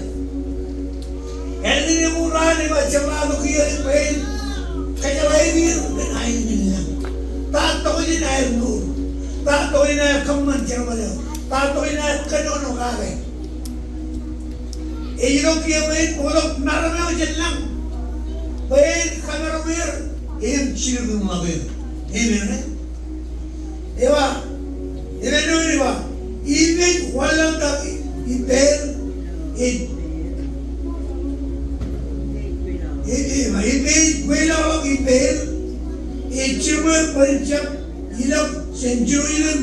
Ālikin eṃool raan ej ba jepḷaaktok er bwe en kajeḷā er kōn aelōñ in lañ. Ta tokjān aer mour? Ta tokjān aer kōṃṃan jerbal eo? Ta tokjān aer kōnono kake? Ej itok kiiō bwe en bōktok maroñ eo jān lañ bwe en kamaroñ er im jilkinḷọk er. Amen, right? Ej ba, ej ba, ej ba, im ej wanlaḷtak ippāer, ej, ej, ej ba, im ej kweilọk ippāer, ej jiṃwe bwe en jab ilọk jān Jerusalem,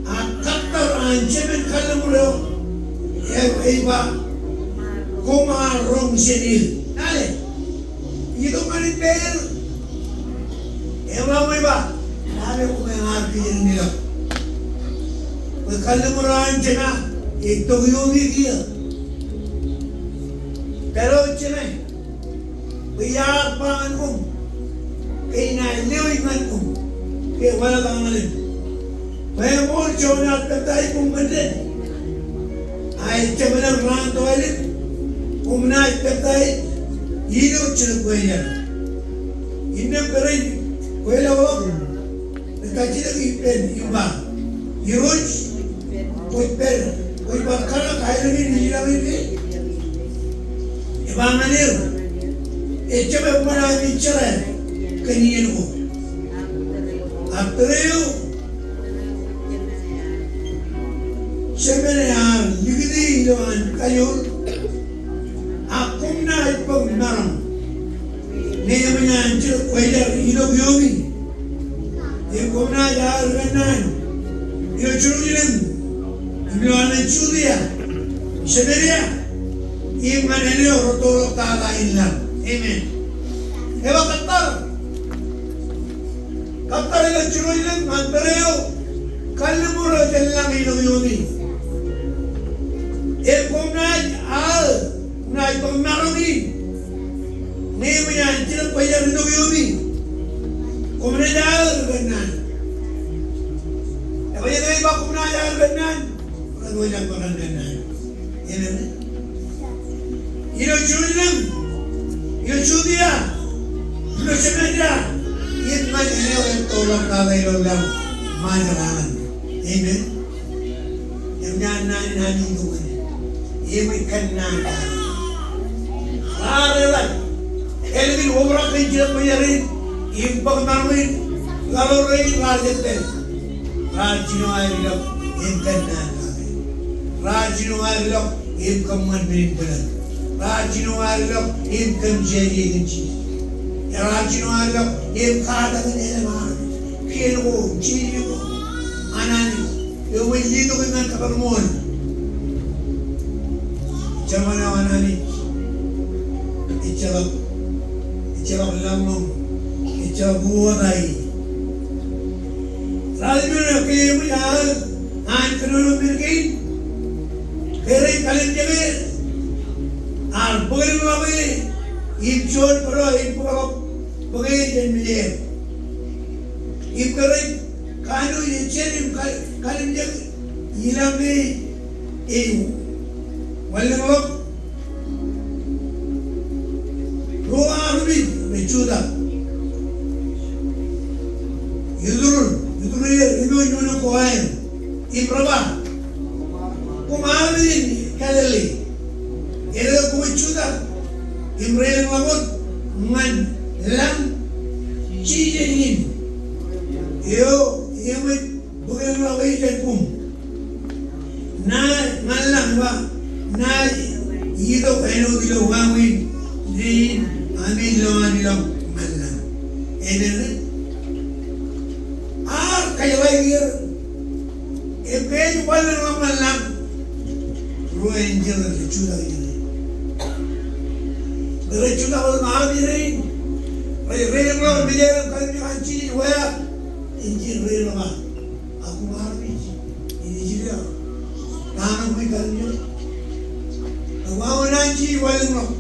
ak kōttar an Jemān kalliṃur eo, ej, ej ba, koṃ ar roñ jān e. Lale. Itok ñan ippāer. Eṃṃan eo ej ba, lale, koṃ ear kōjatdikḷọk. Bwe kalliṃur eo an Jema ej tok iuṃwin kiiō. Pād eo Jema. Bwe iar ba ñan koṃ ke inaaj lewōj ñan koṃ ke wanlaḷtak ñan e. Bwe eṃool Jon ear peptaij koṃ kōn dān. Ak ejjab elōñ raan tokālik, koṃ naaj peptaij ilo jilōk Kwōjarjar. Innām bwe rej kweilọk ḷọk, rej kajjitōk ippān im ba, Irooj, kwōj pād, kwōj bar kōṇaan aelōñ in ij lañ ippān? Ej ba ñan er, ejjab eṃṃan ami jeḷā kōn iien ko. Ak tōre eo Jemān ear likūti ilowaan kajoor, ak koṃ naaj bōk maroñ ñe eṃōj an jilōk Kwōjarjar itok iuṃwin. Im koṃ naaj aō kōnnaan ilo Jerusalem, im ilo alen Judia, Samaria, im ñan āne eo retoḷọk tata in lañ. Amen. Ej ba kōttar. Kōttar ilo Jerusalem ñan tōre eo kalliṃur eo jān lañ ej itok iuṃwin. Im koṃ naaj aō, koṃ naaj bōk maroñ in ñe eṃōj an jilōk Kwōjarjar itok iuṃwin. Koṃ naaj aō kōnnaan. Ej ba, ej ba koṃ naaj aō kōnnaan. Koṃ naaj bōk kōnnaan. Amen. Ilo Jerusalem, ilo Judia, ilo Samaria, im ñan āne eo retoḷọk tata ilo lañ, Ṃajeḷ an. Amen. Im naan in ami itok ñan e. Im kōnnaan. Raar etal. Elōñ in obrak kōn jilōk Mejād in im bōk maroñ in, ḷọk rein raar jab pād. Raar jino aer ilọk im kōnnaan kake. Raar jino aer ilọk im kōṃṃan men in bwilōñ. Raar jino aer ilọk im kōmmejāje kōn Jisōs. Raar jino aer ilọk im katakin elōñ armej, kiiō ko, jijet ko, an Anij eo ej letok ñan kōpeḷḷọk ṃool. Jerbal eo an Anij ejjeḷọk, ejjeḷọk laḷ ṃōk, ejjeḷọk uota e. Raar jino ke eṃōj aō an kōnono men kein, ke rej kalimjeke, ear bōklọk e im juon bōro im bōklọk bōke jān mejeer. Im ke rej kanooj ejjeḷọk im ka-, kalimjek ilañ ke ej wanlōñḷọk. Ruo armej rej jutak. Iturin, iturin eo ej juon ko aer im rej ba, koṃ armej in Galili, eḷap koṃij jutak im relōñḷọk wōt ñan lañ Jisōs in eo eṃōj bōklọk e jān koṃ? Naaj ñan lañ, ba, naaj itok āinwōt ilo wāween nein ami lowaan ilọk ñan lañ. Eñin, ear kajeḷā er im ke ej wanlōñḷọk ñan lañ, ruo enjeḷ rej jutak ijeṇe. Rej jutak wōt im armej rein rej relōñḷọk mejeer im kalimjek an Jisōs, wea? Enjeḷ rej ba, a koṃ armej in Israel, ta ṇe koṃij kalimjek? Wāween an Jisōs wanlōñḷọk,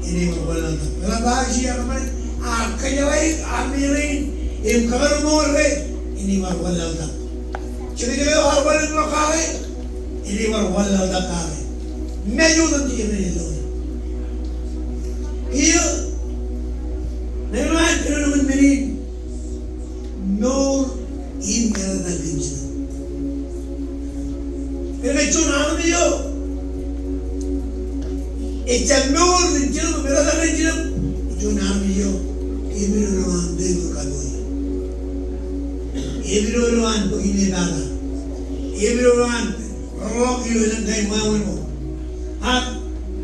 enaaj bar wanlaḷtak. Eḷap aō ej kōṃṃane, ear kajeḷā armej rein im kōkar ṃool e, enaaj bar wanlaḷtak. Jekjek eo ear wanlōñḷọk kake, enaaj bar wanlaḷtak kake. Mej otemjej ren ilo. Kiiō, ñe ilo an kōnono men in, mour in etetal kōn jilōk. Kōnke juon armej eo ejjab mour kōn jilōk, etetal kōn jilōk, juon armej eo epidodo an tōl kōpooj, epidodo an bōk inepata, epidodo an rọọlḷọk ilo elōñ kain wāween ko. Ak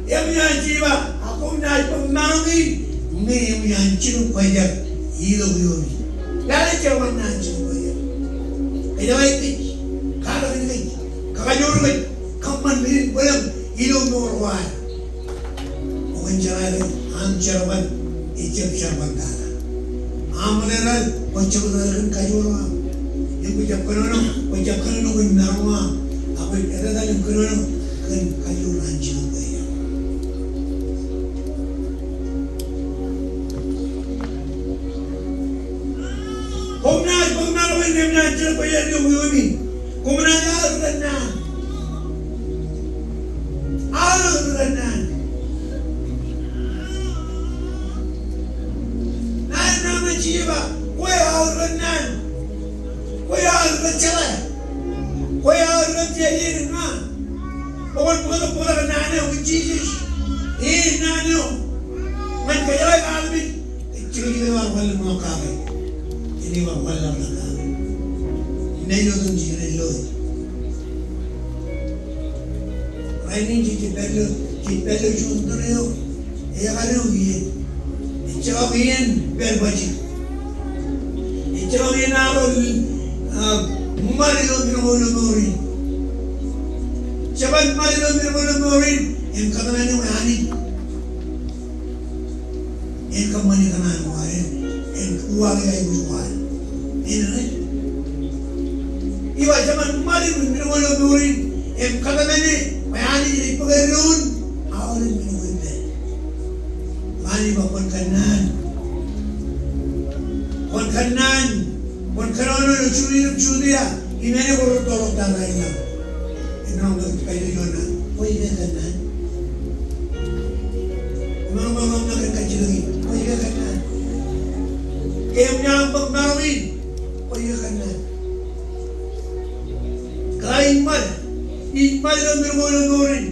eṃōj an Jisōs ba, a koṃ naaj bōk maroñ in ñe eṃōj an jilōk bwe ejjab itok iomi. Lale jerbal ṇe an jilōk bwe ejjab. Kōjeḷāik kōj, katakin kōj, kakajoor kōj, kōṃṃan men in bwilōñ ilo mour ko ad. Bwe kwōn jeḷā ke aṃ jerbal ejjab jerbal tata. Aṃ etetal, kwōjjab etetal kōn kajoor eo aṃ. Im kwōjjab kōnono, kwōjjab kōnono kōn maroñ eo aṃ. Ak kwōj etetal im kōnono kōn kajoor an Jisōs Kraist. Koṃ naaj bōk maroñ in ñe eṃōj an jilōk bwe ejjab itok iomi. Koṃ naaj aō ri kōnnaan. Aō ri kōnnaan. Ṇa, ṇa ej ba, kwe aō ri kōnnaan. Kwe aō ri kōjjeḷā. Kwe aō ri kōjjeḷā. Bwe kwōn bōktok, bōktok naan eo kōn Jisōs. Ej naan eo. Ñan kōjeḷā armej. Ej jekjek eo ear wanlōñḷọk kake. Enaaj bar wanlaḷtak kake. Im ej otemjej ren loe. Rainin jej pād ilo, jej pād ilo juon tōre eo ekar ewi iien. Ejjeḷọk iien pād bajjek. Ejjeḷọk iien arro, ah, ṃad ilo men ko ilo mour in. Jeban ṃad ilo men ko ilo mour in, im kōtmāne bwe Anij en kōṃṃane kōṇaan ko ad, en, en uwaake aikuj ko ad. Eñin, ej ba jeban ṃad ilo men ko ilo mour in, im kōtmāne bwe Anij ej bōk eddoin aolep men ko ippān. Anij ba kwōn kōnnaan. Kwōn kōnnaan. Kwōn kōnono ilo Ju-, Judia, im āne ko reto ḷọk tata ilañ. Im ṇe kwōj kajjojo naan, kwōj ke kōnnaan? Im ṇe kwōj ḷōmṇak kōn kajjilōk in, kwōj ke kōnnaan? Ke eṃōj aṃ bōk maroñ in, kwōj ke kōnnaan? Ej ṃad, ej ṃad ilo men ko ilo mour in.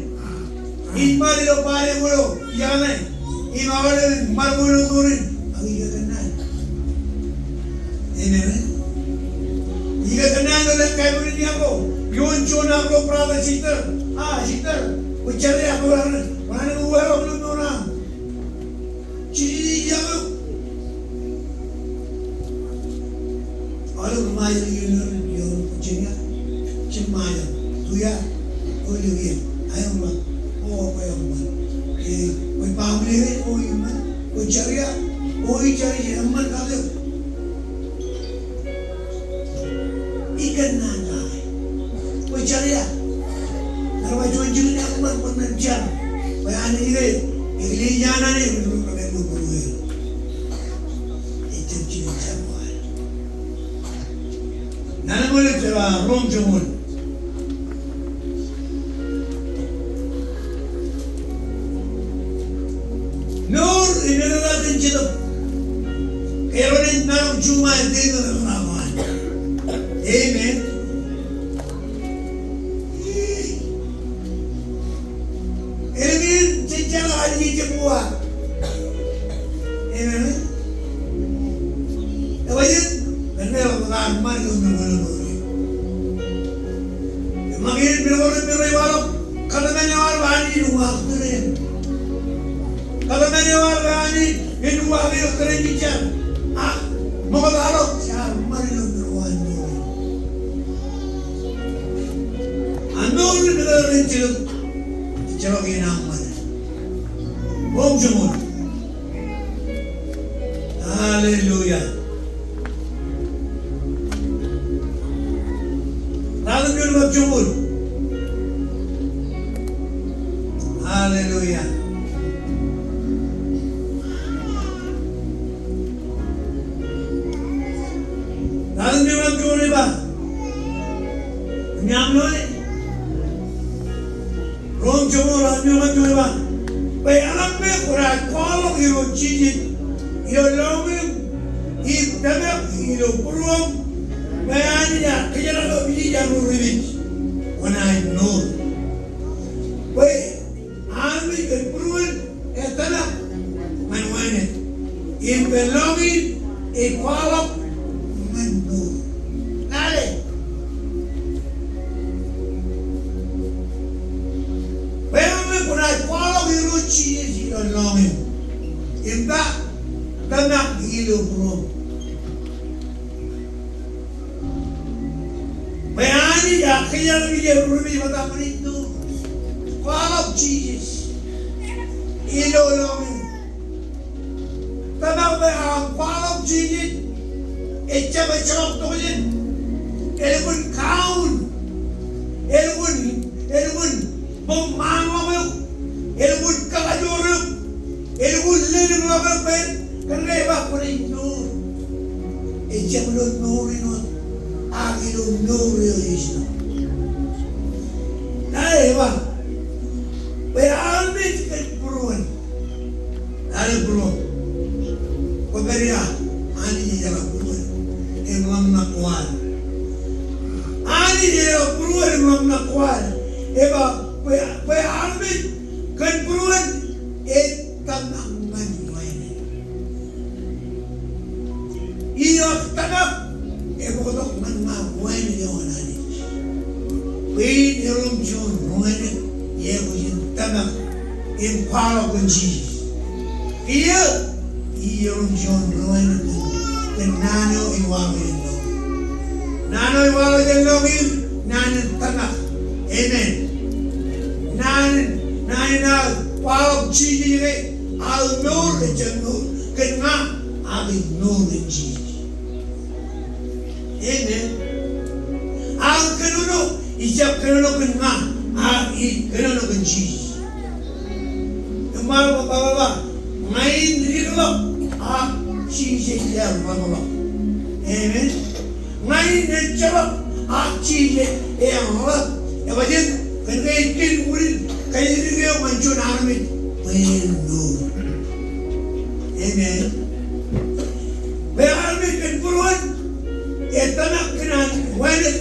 Ej ṃad ilo bar ko ilo ijeṇe. Im aolep ej ṃad ko ilo mour in. Ak ij kōnnaan. Amen. Ij kōnnaan ilo lale kabuñ in iọkwe. Ioon juon ak ro brother sister. A, sister. Kwō jar iọkwe ro. Kwōnaaj uwaḷọk ilo mour eo aṃ. Jisōs ej iọkwe eok. Aolep ri-Ṃajeḷ ilo ioon, ioon Virginia, jab Ṃajeḷ, Tuia, o ilo ioon, aolep ri-Ṃajeḷ, o, kwe eṃṃan. E, kwe family eo, o, eṃṃan, kwe jar ia, o, jar ia, eṃṃan kake eok. Ij kōnnaan kake. Kwō jar ia. Ear ba juon jikin eṃṃan kwōn naaj jar. Bwe Anij ke, eklejia an Anij, eklejia an Anij. Ejjab jikin jar ko ad. Naan eo ej ba Rom joñoul. Mour im eḷap an Jetōb. Eroñ in maroñ juṃae Jetōb eo eḷap an. Amen. Eroñ in jejjeḷọk Anij ejjab uwaak. Amen. Ewōr jet, kōn eo ej kar ṃan ilo mour. Im ṃōk in men ko rej waḷọk, kōtmān eo ad bwe Anij en uwaak tōre in. Kōtmān eo ad bwe Anij en uwaak ilo tōre in jar. Ak ṃokta ḷọk jaar ṃan ilo mour ko an mour. An mour in mour in Jetōb. Ejjeḷọk in aṃ ṃan. Rom joñoul. Hallelujah. Ratimjuon im joñoul. Hallelujah. Ratimjuon im joñoul ej ba. Ñam loe. Rom joñoul, Rom joñoul ej ba. Bwe eḷaññe kwōnaaj kwaḷọk Irooj Jisōs ilo lọñiṃ, im tōmak ilo būruōṃ, bwe Anij ear kōjeraṃṃan eok ilo rūtto, kwōnaaj mour. Bwe armej kōn būruon, etōmak ñan wānōk. Im kōn lọñiin ej kwaḷọk ñan mour. Lale. Bwe eḷaññe kwōnaaj kwaḷọk Irooj Jisōs ilo lọñiṃ. Im ba, tōmak ilo būruōṃ. Bwe Anij ear kōjeraṃṃan eok ilo rūtto im etak ñan ij mour. Kwaḷọk Jisōs ilo lọñiṃ. Tōmak bwe aṃ kwaḷọk Jisōs, ejjab ejjeḷọk tokjān. Elukkuun kaun. Elukkuun, elukkuun bōk ṃaanḷọk eok. Elukkuun kakajoor eok. Elukkuun lelōñḷọk eok bwe kōn ke ej ba kwōnaaj mour. Ejjab ilo mour in wōt, ak ilo mour eo ej ilo. Ña ej ba, bwe armej kōn būruon. Lale būruōṃ. Kwōpād ia, Anij ej jeḷā būruon im ḷōmṇak ko ad. Anij ej jeḷā būruon im ḷōmṇak ko ad. Ej ba, bwe, bwe armej kōn būruon, ej tōmak ñan wānōk. Ij tōmak, ebōktok ñan ña wānōk eo an Anij. Bwe in erom juon ri-wānōk, iọkwe in tōmak im kwaḷọk kōn Jisōs. Kiiō, ij erom juon ri-wānōk kōn naan eo ej waḷọk jān lọñiin. Naan eo ej waḷọk jān lọñiin, naan in tōmak. Amen. Naan in, naan in aō kwaḷọk Jisōs ke aō mour ejjab mour kōn ña, ak ij mour kōn Jisōs. Amen. Aō kōnono, ijjab kōnono kōn ña, ak ij kōnono kōn Jisōs. Im ba, ba, ba, ba, ña in likḷọk, ak Jisōs ear ḷapḷọk. Amen. Ña in ejjeḷọk, ak Jisōs ear ḷap. Ej ba jet, kōn ke ej kōn unin kajjitōk eo ñan juon armej bwe en mour. Amen. Bwe armej kōn būruon, etōmak kōn an wānōk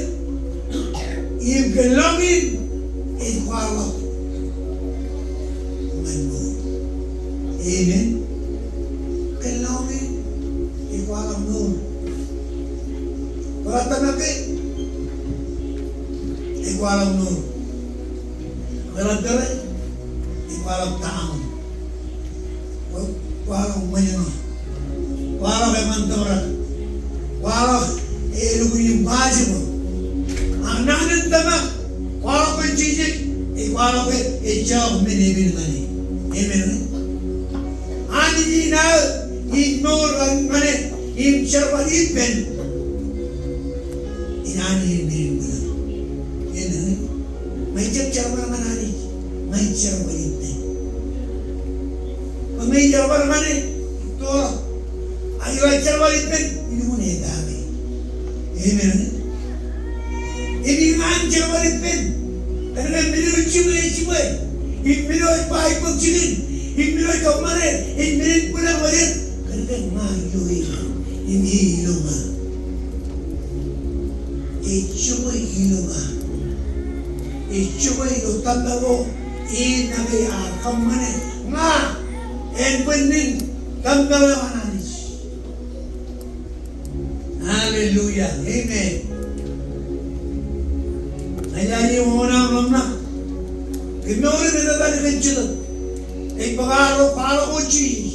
im Rej tōmak ke, ej kwaḷọk mour. Rej tōmak ke, ej kwaḷọk tañin. Kwaḷọk ṃōjṇọ. Kwaḷọk eban tōprak. Kwaḷọk elukkuun im baajibōḷ. Ak naan in tōmak, kwaḷọk kōn Jisōs, ej kwaḷọk ke ejjab men epen ñan e. Amen. Anij in aō, ij mour ñan e, im jerbal ippān. Ej Anij in men in bwilōñ. Amen. Ña ij jab jerbal ñan Anij, ña ij jerbal ippān. Ñe ij jerbal ñan e, ij tōrọk. Ak ij jerbal ippān, ij lukkuun etake. Amen. Im ña in jerbal ippān. Kōnke men eo ej jiṃwe ej jiṃwe. Im men eo ej ba ej bōk jikin. Im men eo ej kōṃṃane ej men in bwilōñ jet. Kōnke ña ilo e. Im e ilo ña. Ej jiṃwe ilo ña. Ej jiṃwe ilo tempeḷ eo. Im ña ij kōṃṃane. Ña en bwe nin tempeḷ eo an Anij. Hallelujah. Amen. Ej aō wōt aṃ ḷōmṇak. Im mour in etetal kōn Jetōb. Ej bōk arro kwaḷọk wōt Jisōs.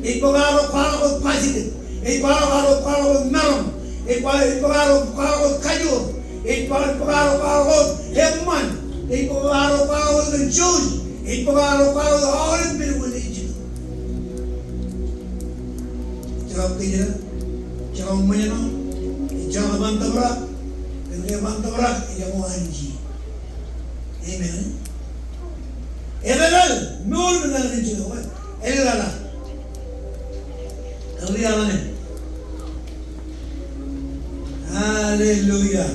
Ej bōk arro kwaḷọk wōt bajjek. Ej bōk arro kwaḷọk wōt maroñ. Ej bōk, ej bōk arro kwaḷọk wōt kajoor. Ej bōk, ej bōk arro kwaḷọk wōt eṃṃan. Ej bōk arro kwaḷọk wōt kōn jouj. Ej bōk arro kwaḷọk wōt aolep men ko ej Jetōb. Ejjeḷọk kōjro, ejjeḷọk ṃōjṇọ, ejjeḷọk eban tōprak, kōnke eban tōprak ej ko Anij. Amen. Etetal, mour in etetal kōn Jetōb, etetal. Etetal. Hallelujah.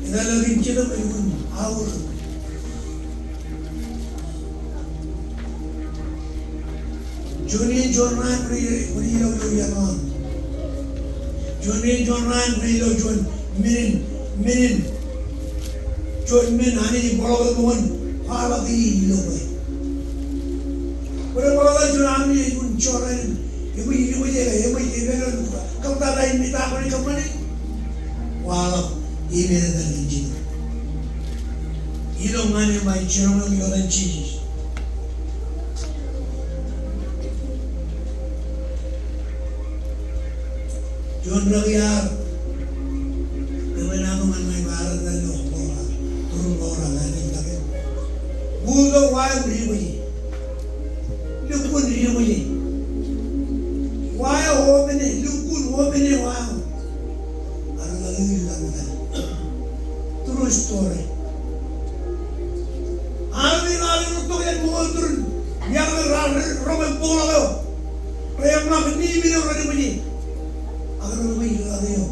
Etetal kōn Jetōb ej lukkuun aorōk. Juon in, juon raan, kwōn ilo, kwōn ilo, ilo iaan. Juon in, juon raan, kwōn ilo, juon men in, men in. Juon men Anij ej bōkḷọk eṃṃan, kwaḷọk e ilo kwe. Kwōn bōkḷọk juon armej ej juon jorrāān. Eṃōj, eṃōj, eṃōj, eṃōj, kōṃṃan ta in me ta kwōn kōṃṃane. Kwaḷọk, im etetal kōn Jetōb. Ilo ñan e ba ij jiroñ eok ilo etan Jisōs. Juon rak iar. Kōmij nañinmej ñan ña ij ba etetal ilo Lora. Turun Lora, ña ij ba ke. Uto wa im dibōje. Lukkuun dibōje. Wa eo open e, lukkuun open e wa eo. Etetal ilo etan. True story. Armej raar rūttok jān ṃool turin. Iar raar roñ bōkḷọk eo. Rej eṃṃak ṇe men eo rej dibōje. Ak rej dibōje ilo etan eo.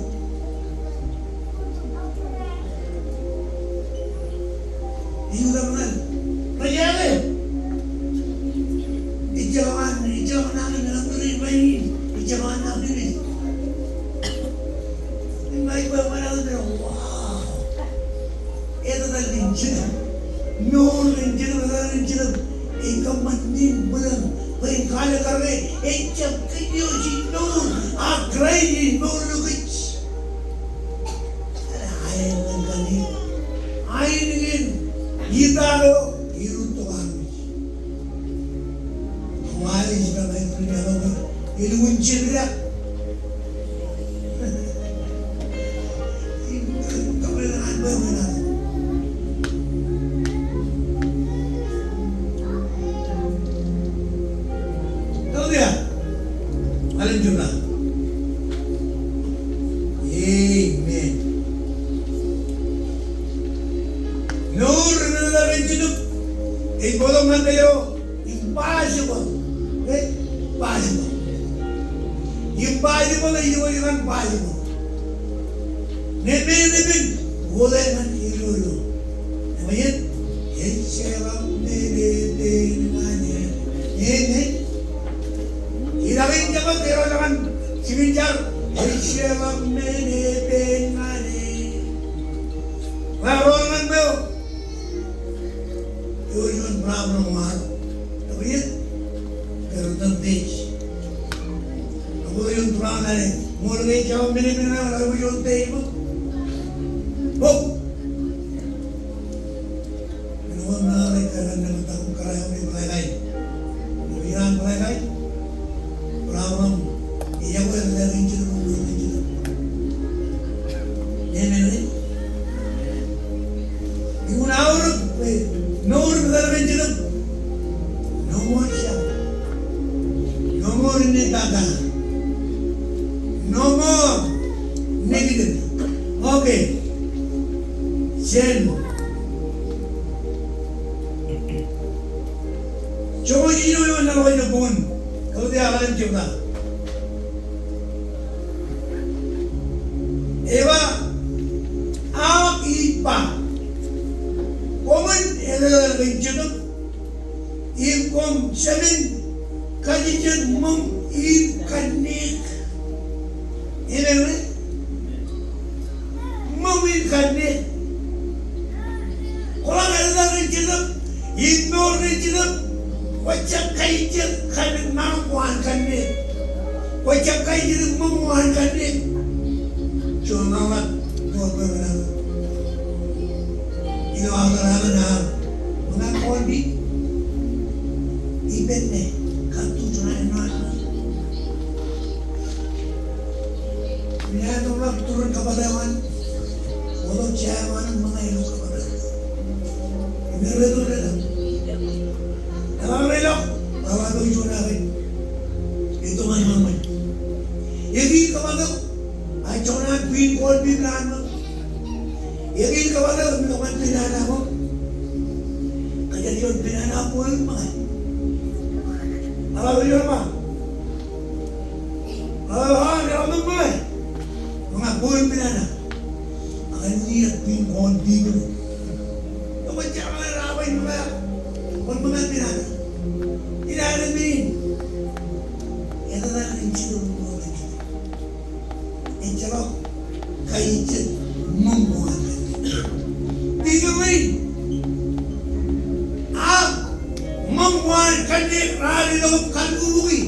Ej ṃool ñan rej eḷap. Ejjeḷọk an, ejjeḷọk an nañinmej, ejjeḷọk an nañinmej. Im ej ba, wow. Etetal kōn Jetōb. Mour kōn Jetōb, etetal kōn Jetōb. Ej kōṃṃan men in bwilōñ. Bwe en kwaḷọk ke ejjab kōj eo ej mour. A Kraist ej mour ilo kōj. Eḷap aer ñan kaṇe. Aenōṃṃan. Ita eo. Ej rūttok armej. Wa eo ej ba ña ij bōk ilo kwe. Elukkuun jepdak. Hallelujah. Hallelujah. Amen. Mour in etetal kōn Jetōb ej bōkḷọk ñan kōj eo. Impossible. Eh? Possible. Impossible, ej iwōj ñan possible. Ñe men epen, wōt ñan irooj eo. Eṃōj, ejjeḷọk men epen ñan e. Amen. Idaak in jabōt, erooj ñan jikin jar, ejjeḷọk men epen ñan e. Ro, ro ñan ṃweo. Ewōr juon problem eo. Ewōr juon problem. Ñe ṃool ke ejjab men in men in, ñe rej juon table, bok. Men ko ṇa rej kar ñan ḷọk im kar eo ej fly kite. Ilo an fly kite, bar aolep eo ej kar ñan ḷọk im kar ñan ḷọk. Amen, right? Iuun aorōk, eh, mour im kar ñan ḷọk. No more shame. No more ṇe tata. No more negative. Okay. Jen. Joñoul jilu eo ṇa ḷọk ilo bok in Galetia ḷalem jebta. Ej ba, ak ij ba, koṃwin etetal kōn Jetōb, im koṃ jemān kajejjet ṃōṃ in kanniōk. Amen, right? Ṃōṃ in kanniōk. Kwō ḷak etetal kōn Jetōb, im mour kōn Jetōb, kwōjjab kaijet kanniōk, ṃōṃ ko an kanniōk. Kwōjjab kaijet ṃōṃ ko an kanniōk. Juon ḷọk, ḷọk, ḷọk, ḷọk. Ilo aō ḷọk, ḷọk, ḷọk. Ṃōñā corned beef. Ippān ṇe, kab tu juon eo ṇe. Im ilo aō ḷọk, ḷọk, turin kabata eo an. Ilo jea eo an, ṃōñā ilo kabata. Im rej to, rej to. Eḷap rej ḷọk, eḷap eo juon eo ke. Ej to ṃōñā ṃōñā. Eñin kabata eo, a joñan green corned beef eo an ṃōk. Eñin kabata eo, ej to ṃōñā banana eo. Kōjat eo banana eo, boil ṃōñā. Eḷap eo juon eo ba. Aa, aa, aa, ṃōñā. Ṃōñā boil banana. Ak āinwōt ij green corned beef ṇe. Eo ej jañin raar ba ṃōñā. Kwōn ṃōñā banana. Ilo aō men in. Etetal kōn Jetōb. Ejjeḷọk kaijet ṃōṃ ko an. Ilo men in. Ak ṃōṃ ko an kanniōk raar ilo kōn kabuñbuñ.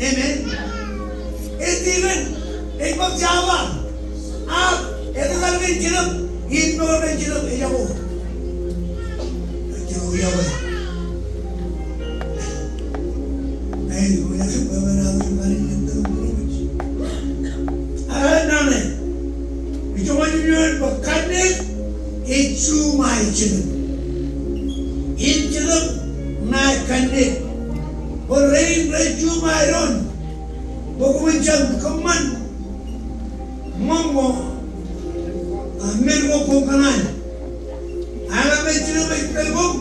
Amen. Ej tōmak, ej bōk jabdewōt. Ak etetal kōn Jetōb, im mour kōn Jetōb ejako. Ejako iọkwe. Ak āinwōt ṇe, ej juṃae Jetōb. Im Jetōb ṇae kanniōk. Bwe rein rej juṃae doon. Bwe koṃwin jab kōṃṃan ṃōṃ ko, a, men ko koṃ kōṇaan. Ak ñe Jetōb ej pād koṃ,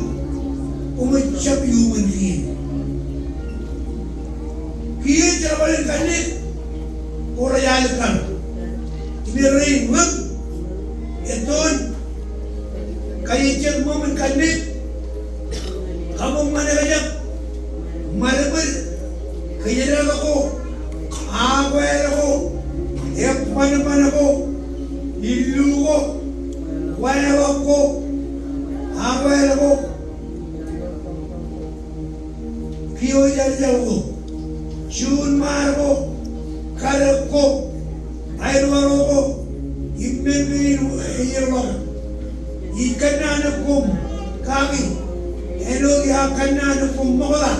koṃij jab iuṃwin kien. Kiiō jerbal in kanniōk ko rej alikkar. Im rein ṃōṃ ettoon kaijet ṃōṃ in kanniōk. Kabuñ ṃanekjek, ṃadbōd, kōjdat ko, akwāāl ko, ebbanban ko, illu ko, wāween ko, akwāāl ko, kiiō jarjar ko, juunṃaad ko, kadek ko, aetuaro ko, im men kein eḷap. Ij kōnnaan koṃ kaki, āinwōt iar kōnnaan koṃ ṃokta.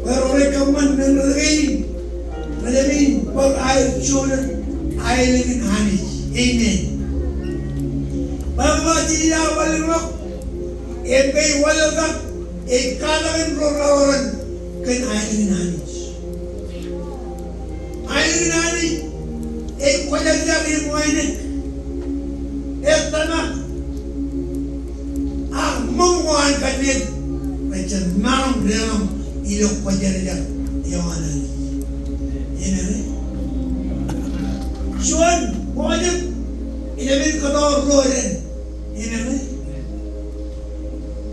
Bwe ro rej kōṃṃan men ro kein, rej jañin bōk aer juon aelōñ in Anij. Amen. Bwe ṃokta ij ba wanlōñḷọk, im ke wanlaḷtak, ej katakin ro raorōk kōn aelōñ in Anij. Aelōñ in Anij ej kwōjarjar im wānōk, ej tōmak, ak ṃōṃ ko an kanniōk rej jab maroñ deḷọñ ilo kwōjarjar eo an Anij. Amen. Juon bōjjān, ij men kōtọọr ro ren. Amen.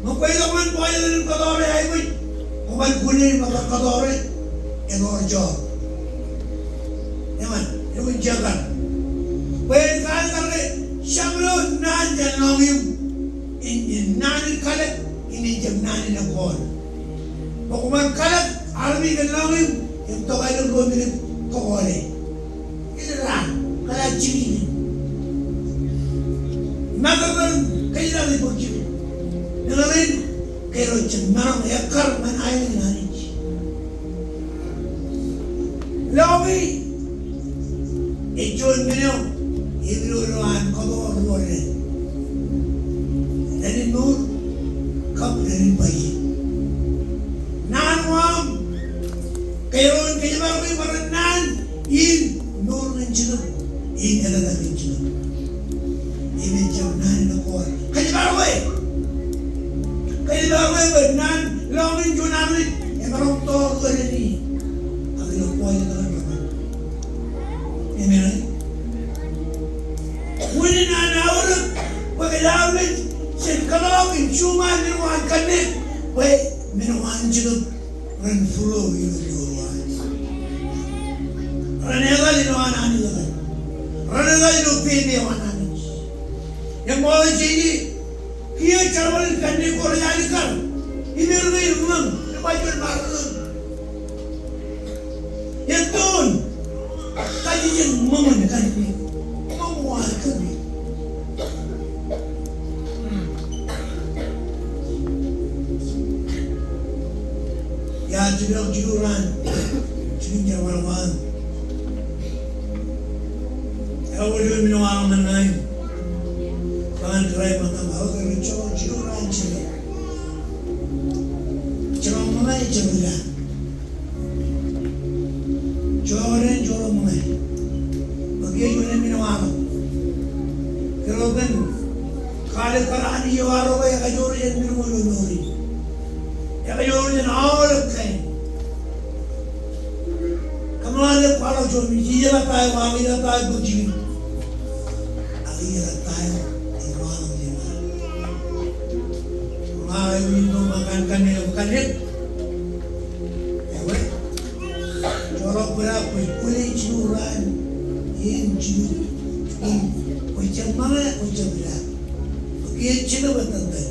Ṃōk kwe itok ñan bōjjān in kōtọọr eo aikuj, kwō ban kune im kōtọọr e, etọọr joor. Eṃṃan, eṃṃan, jekar. Bwe en kar kar ke, jab lo naan jān lọñiū, in, in naan in kalōk, in, in jab naan in ekkoon. Bwe kwō ban kalōk armej kōn lọñiū, im tokālik ro men in Kōle. Ilo raar, kōḷḷā jikin. Ṃakūtkūt, kōjatdikdik bōk jikin. Meḷeḷein, ke ro jab maroñ ekkar ñan aelōñ in Anij. Lọñi, ej juon men eo, im ilo, ilo an kōto ro ren. Ren in mour, kab ren in bajjek. Naan eo aṃ, ke ro in kōjparok bwe ren naan in mour ñan Jetōb, im etetal ñan Jetōb. Im ejjab naan in ekwe. Kōjparok e. Kōjparok e bwe naan lọñiin juon armej emaroñ to ruo ren in. Ak ilo kwe ej etal ñan Jetōb. Amen. Unin an aorōk bwe kōj armej jen kōtḷọk im juṃae men ko an kanniōk bwe men ko an Jetōb ren flow ilo mour eo aṃ. Ren etal ilo an Anij etal. Ren etal ilo pepe eo an Anij. Im Paul ej jeje, kiiō jerbal in kanniōk ko rej alikkar im er ṇe im ṃōṃ, im bar juon ṃaroñ. Ettoon kajjien ṃōṃ in kanniōk. Ṃōṃ ko ad kōpooje. Iar jilkintok jilu raan, jikin jerbal ko aṃ. Ewōr juon men eo aṃ ñan ṇae in. Bwe ñan kōrā ṃōttan aō kōrā jilu raan jikin. Jemaroñ ṃōñā, jemaroñ ila. Jọọk ren jọọk ṃōñā. Bwe kiiō juon men eo aṃ. Kōrā kōn kwaḷọk kar Anij eo arro bwe ekajoor jān men ko ilo mour in. Ekajoor jān aolep kain. Kōṃṃan ḷọk kwaḷọk juon, ijeḷā ta eo aṃ, ijeḷā ta eo bōk jikin. Ak ijeḷā ta eo ej waḷọk jān aṃ. Ña eo in tok ṃōk an kanniōk, kanniōk. Ewe. Joḷọk bōd ak kwōj kwōle jilu raan im jilu. Im kwōj jab ṃōñā, kwōj jab ila. Bwe kiiō Jetōb etan tōl.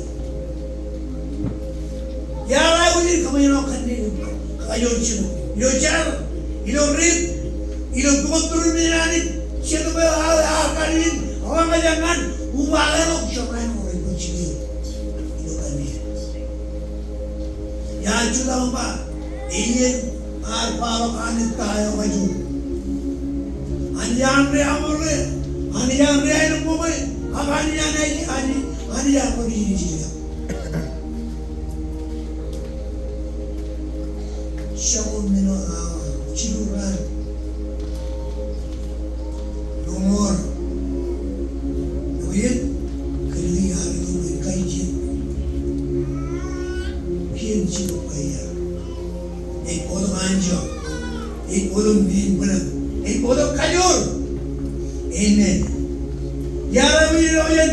Iar aikuj in kōṃṃane ṇe kanniōk, kakajoor Jetōb. Ilo jar, ilo rit, ilo pukot turin men in Anij, Jetōb eo ear kar in ḷōmṇak ñan uwaak eo ej jab ṇae ṇe rej bōk jikin. Ilo kanniōk. Iar jutak im ba, Eñin ear kwaḷọk Anij ta eo kajoor. Anij ear ri aṃ ro, Anij ear ri aelōñ ko bwe, ak Anij ear, Anij, Anij ear ri aelōñ. Jako men eo aō, jilu raan. Lọmọọr. Ewi ej, kōnke ear ri aelōñ eo kajier. Kien jilu kajier. Ej bōktok anjọ. Ej bōktok men bwilōñ. Ej bōktok kajoor. Amen. Iar aikuj in ilo jān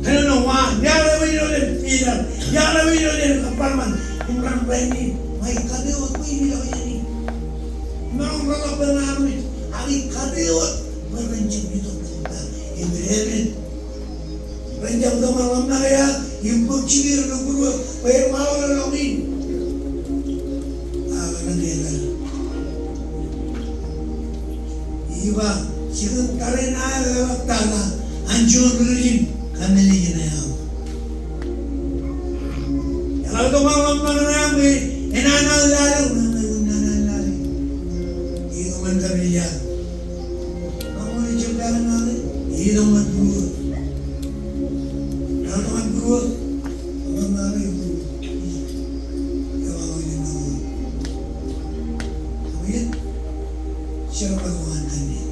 kōnono wa. Iar aikuj in ilo jān Piter. Iar aikuj in ilo jān kōṃṃan. Im ren rainin. Ṃae kate wōt bwe in ilo jān in. Im ren ḷọk bwe ña armej. Ak ij kate wōt bwe ren jab itok ilo ta. Im ren Ren jab itok ñan ḷōmṇak eo im bōk jikin ilo būruō bwe en waḷọk ilo lọñiin. Ak ren etal. Ij ba, jikin tariṇae eo eḷap tata an juon ri-Kūrjin kōmmeḷeḷe ṇe aṃ. Eḷap itok ñan ḷōmṇak ṇe aṃ bwe en anaan lale, en anaan lale. Itok ñan kōmmeḷeḷe aṃ. Ṃōk ṃōk ijjab kōṇaan ṇe, itok ñan būruō. Itok ñan būruō. Ṃōk ṃōk ijjab. Ewōr eo ijjab ṇe. Amen. Jerbal ko an kanniōk.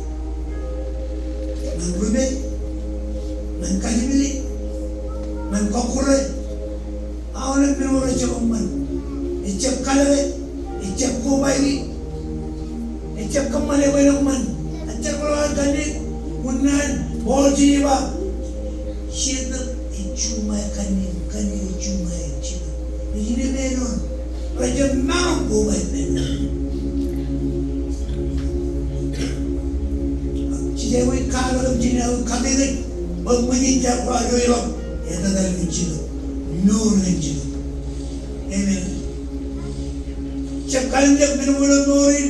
Ñan rupe, ñan kajimjek, ñan kọkkure, aolep men ko rej jab eṃṃan. Ejjab kalōke, ejjab kobaiki, ejjab kōṃṃane bwe en eṃṃan. Ejjab ḷọk an kanniōk, unin an Paul ej ba. Jetōb ej juṃae kanniōk, kanniōk ej juṃae Jetōb. Ej inepata eo. Rej jab maroñ kobaik men. Jej aikuj in kwaḷọk im jej aikuj in kate kōj bwe ṃōjin jab kwaḷọk ilo etetal ñan Jetōb, mour ñan Jetōb. Amen. Jab kalimjek men ko ilo mour in,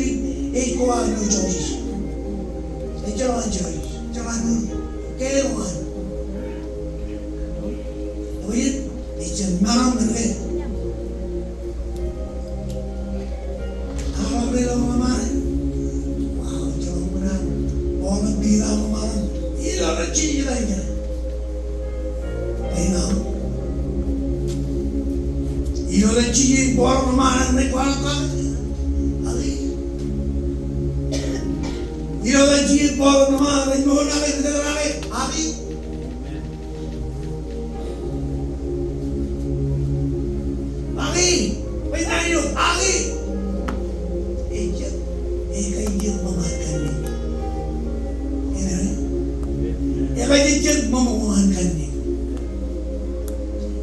in ej ko an ilo church. Ejjeḷọk an church, ejjeḷọk an ur, ke eo an. Eo ej, ejjeḷọk meram ñan ke. Aolep ri ḷōmṇak ṃaan. Wow, ejjeḷọk meram. Ḷōmṇak Piter ṃōṃaanḷọk. Ilo etan Jisōs ej kōṇaan. Ilo etan Jisōs ej bōkḷọk ṃaan ṇe kwaḷọk kake. Aki. Ilo etan Jisōs ej bōkḷọk ṃaan ṇe mour kake, kōtōpar kake. Aki. Aki, bwe naan eo, aki. Ejjab, ekajet ṃōṃaan kanniōk. Amen. Ekajet ṃōṃaan kanniōk.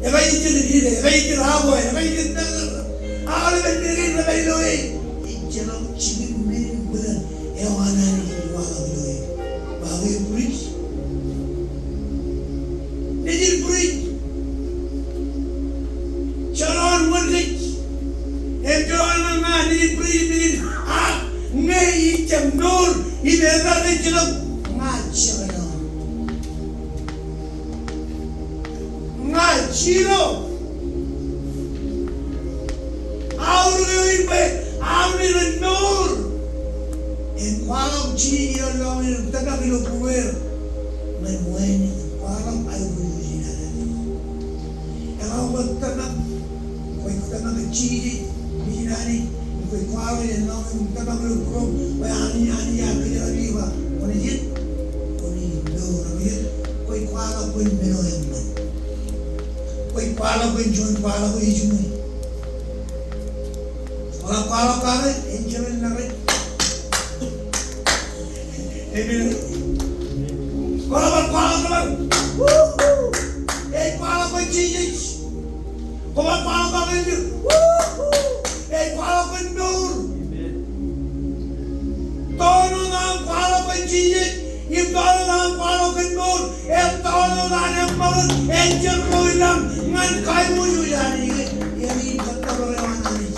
Ekajet ri, ekajet awa, ekajet naan. Aolep men kein rej ba ilo e. Ejjeḷọk jikin men in bwilōñ. Eo an Anij ej waḷọk ilo e. Ba ke bridge. Nejin bridge. Joḷọk wōn kōj. Im joḷọk ña nejin bridge nejin ak ñe ij jab mour im etal ejjeḷọk ña jekdọọn. Zero. Aorōk eo in bwe armej ren mour. En kwaḷọk Jisōs ilo lọñiin im tōmak ilo būrueir ñan wāween in kwaḷọk aikuj in Anij. Eḷaññe kwōj tōmak, kwōj tōmak Jisōs, Anij, kwōj kwaḷọk ilo lọñiin im tōmak ilo būruōṃ bwe Anij, Anij ear kōjeraaṃṃan eō ba, kwōnaaj jet, kwōnaaj mour, kwōnaaj jet, kwōj kwaḷọk bwe en men eo eṃṃan. Kwōj kwaḷọk bwe en juon kwaḷọk eo ejiṃwe. Kwō kwaḷọk kake, en jerbal ṇa rej. Amen. Kwō bar kwaḷọk kake. Woo-hoo. Ej kwaḷọk bwe Jisōs. Kwō bar kwaḷọk kake, en jerbal. Woo-hoo. Ej kwaḷọk bwe en mour. Amen. Tọọrọ ṇe aṃ kwaḷọk kōn Jisōs, im tọọrọ ṇe aṃ kwaḷọk kōn mour, etọọrọ ṇe aṃ eṃṃakūt, ejjab ro ilañ ñan kaimojoj an Anij, eṃṃan kōttōpar eo an Anij.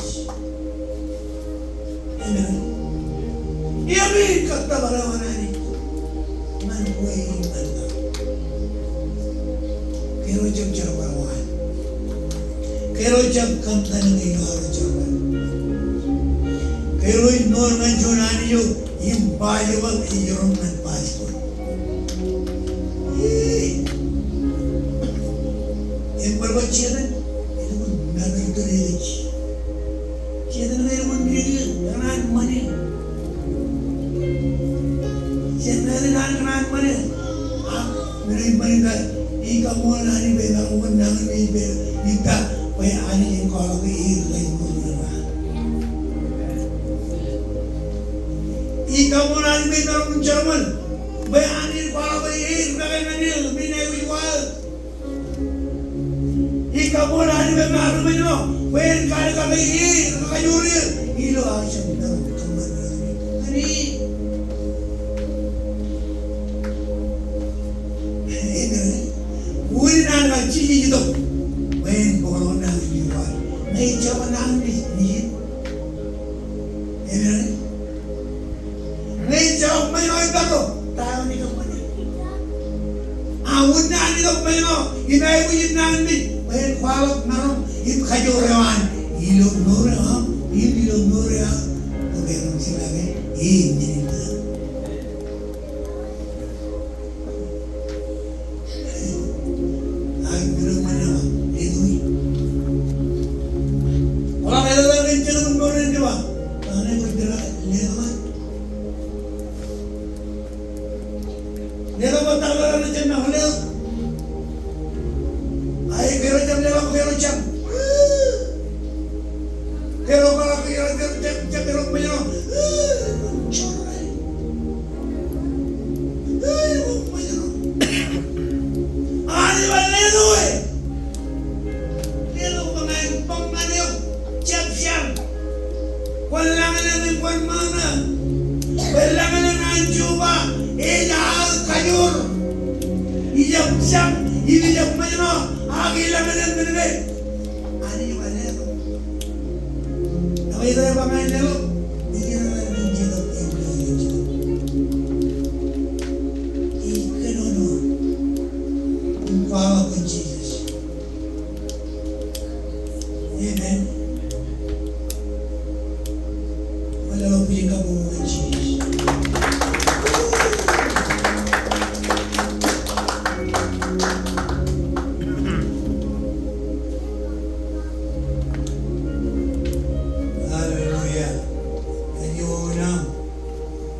Amen. Eṃṃan kōttōpar eo an Anij. Ñan wāween in ñan ta. Kōjro jab jerbal wāween. Kōjro jab kōṃṃan ñe ilo aō jerbal. Kōjro ej mour ñan juon Anij eo im ba eo ej ro ñan ba eo. Ee. Im kwōj ba Setan, ej ṃōk ṃakūtkūt eo ej. Setan ej ṃōk ṃakūtkūt eo ej, kōṇaan ṃane. Setan ej kōṇaan ṃane. A, men eo ej ṃane ba, ij kaṃṃoolol Anij bwe emaroñ wōr nañinmej bwe ij ba bwe Anij en kwaḷọk bwe er kajjojo. Ij kaṃṃoolol Anij bwe emaroñ jerṃan bwe Anij en kwaḷọk bwe er kake ñan er, men eo ej waḷọk. Ij kaṃṃoolol Anij bwe emaroñ men eo, bwe en kar kake er, kakajoor er, ilo aō jab maroñ kōṃṃan. Anij. Amen. Unin an kar Jisōs itok, bwe en bōkḷọk nañinmej. Ñe ejjab nañinmej, ij. Amen. Ñe ejjab ṃōjṇọ im pād ro, ta eo ej kōṃṃane? A, unin an itok ṃōjṇọ im aikuj im nañinmej, bwe en kwaḷọk maroñ im kajoor eo an ilo mour eo aṃ im ilo mour eo aō. Bwe en jilkinḷọk e, amen. Ai, kōjro jab leḷọk, kōjro jab. Kōjro kwaḷọk, kōjro jab, jab, jab leḷọk ṃōjṇọ. Ai, ṃōjṇọ. Anij bar letok e. Letok bwe ña in bar ñan eok. Jab jar. Kwōn lañlōñ im kwōn ṃōṇō. Bwe lañlōñ an Jeova ej aō kajoor. Ijab jab, im ijab ṃōjṇọ, ak ilañlōñ men ke. Anij ej ba letok. Ak ej ba ña in letok. Ej ba ña in letok. Ij kōnono im kwaḷọk kōn Jisōs. Amen. Kwōn leḷọk bwijin kabbokbok ñan Jisōs. Hallelujah. Thank you, Lord.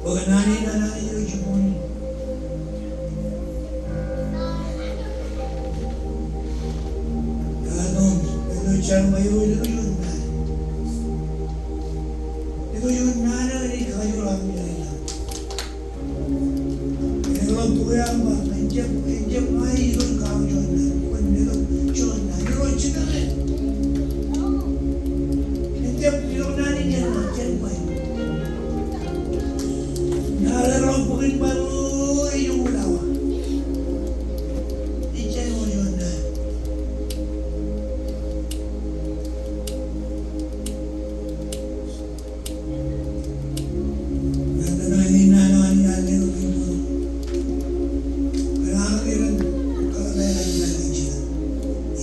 Bwe kōn naan in, naan in ilo jibboñ in. Ilo jar eo ej letok juon naan. Letok juon naan eo ej kakajoor armej raṇ. Letok bok eo an ba, ejjab, ejjab ṃae ilo kaaṃ juon naan. Kwōn letok juon naan. Ilo jitōñ e. Ejjab ilo naan in jān, jān ṃae. Naan eo rej bōk in ba, o, ej uḷawa. Ejjab eo juon naan.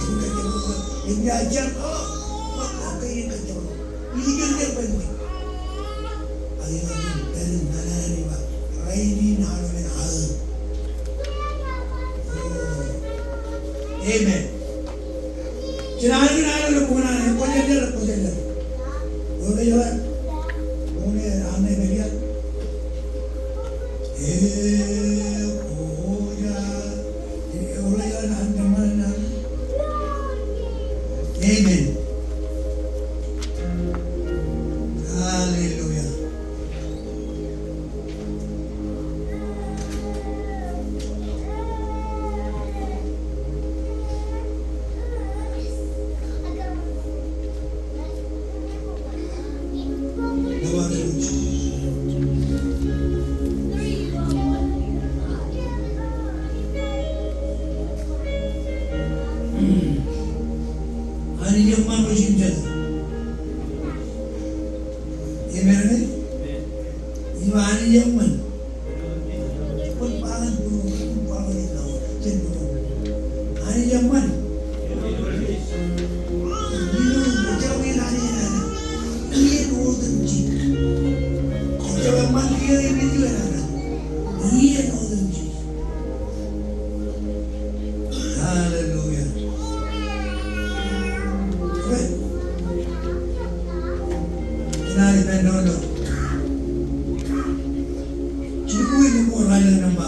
jen kajjioñ. Im ij jañin, oh, ṃōk, ṃōk ke jen kajjioñ. Ij kajjioñ bwe ṃōk. Ak ij kajjioñ pād ñan an ej ba, rainin aolep aō. Oh. Amen. Jen aolep, aolep, kwōn aolep, kwōj āindein, kwōj āindein. Ewōr eo ear, ewōr eo ear, ewōr eo ear, ewōr eo ear, Amen. Hallelujah. Anij eṃṃan ro jejjet. Amen, amen. Im Anij eṃṃan. Anij eṃṃan. Iien otemjej. Ejjab eṃṃan kiiō im ej enaaj. Iien otemjej. Hallelujah. Kōnke, kōnke ippān doon eo. Jilu kwe, jilu kwe, raan eo nōṃba.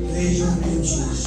Praise your name, Jesus.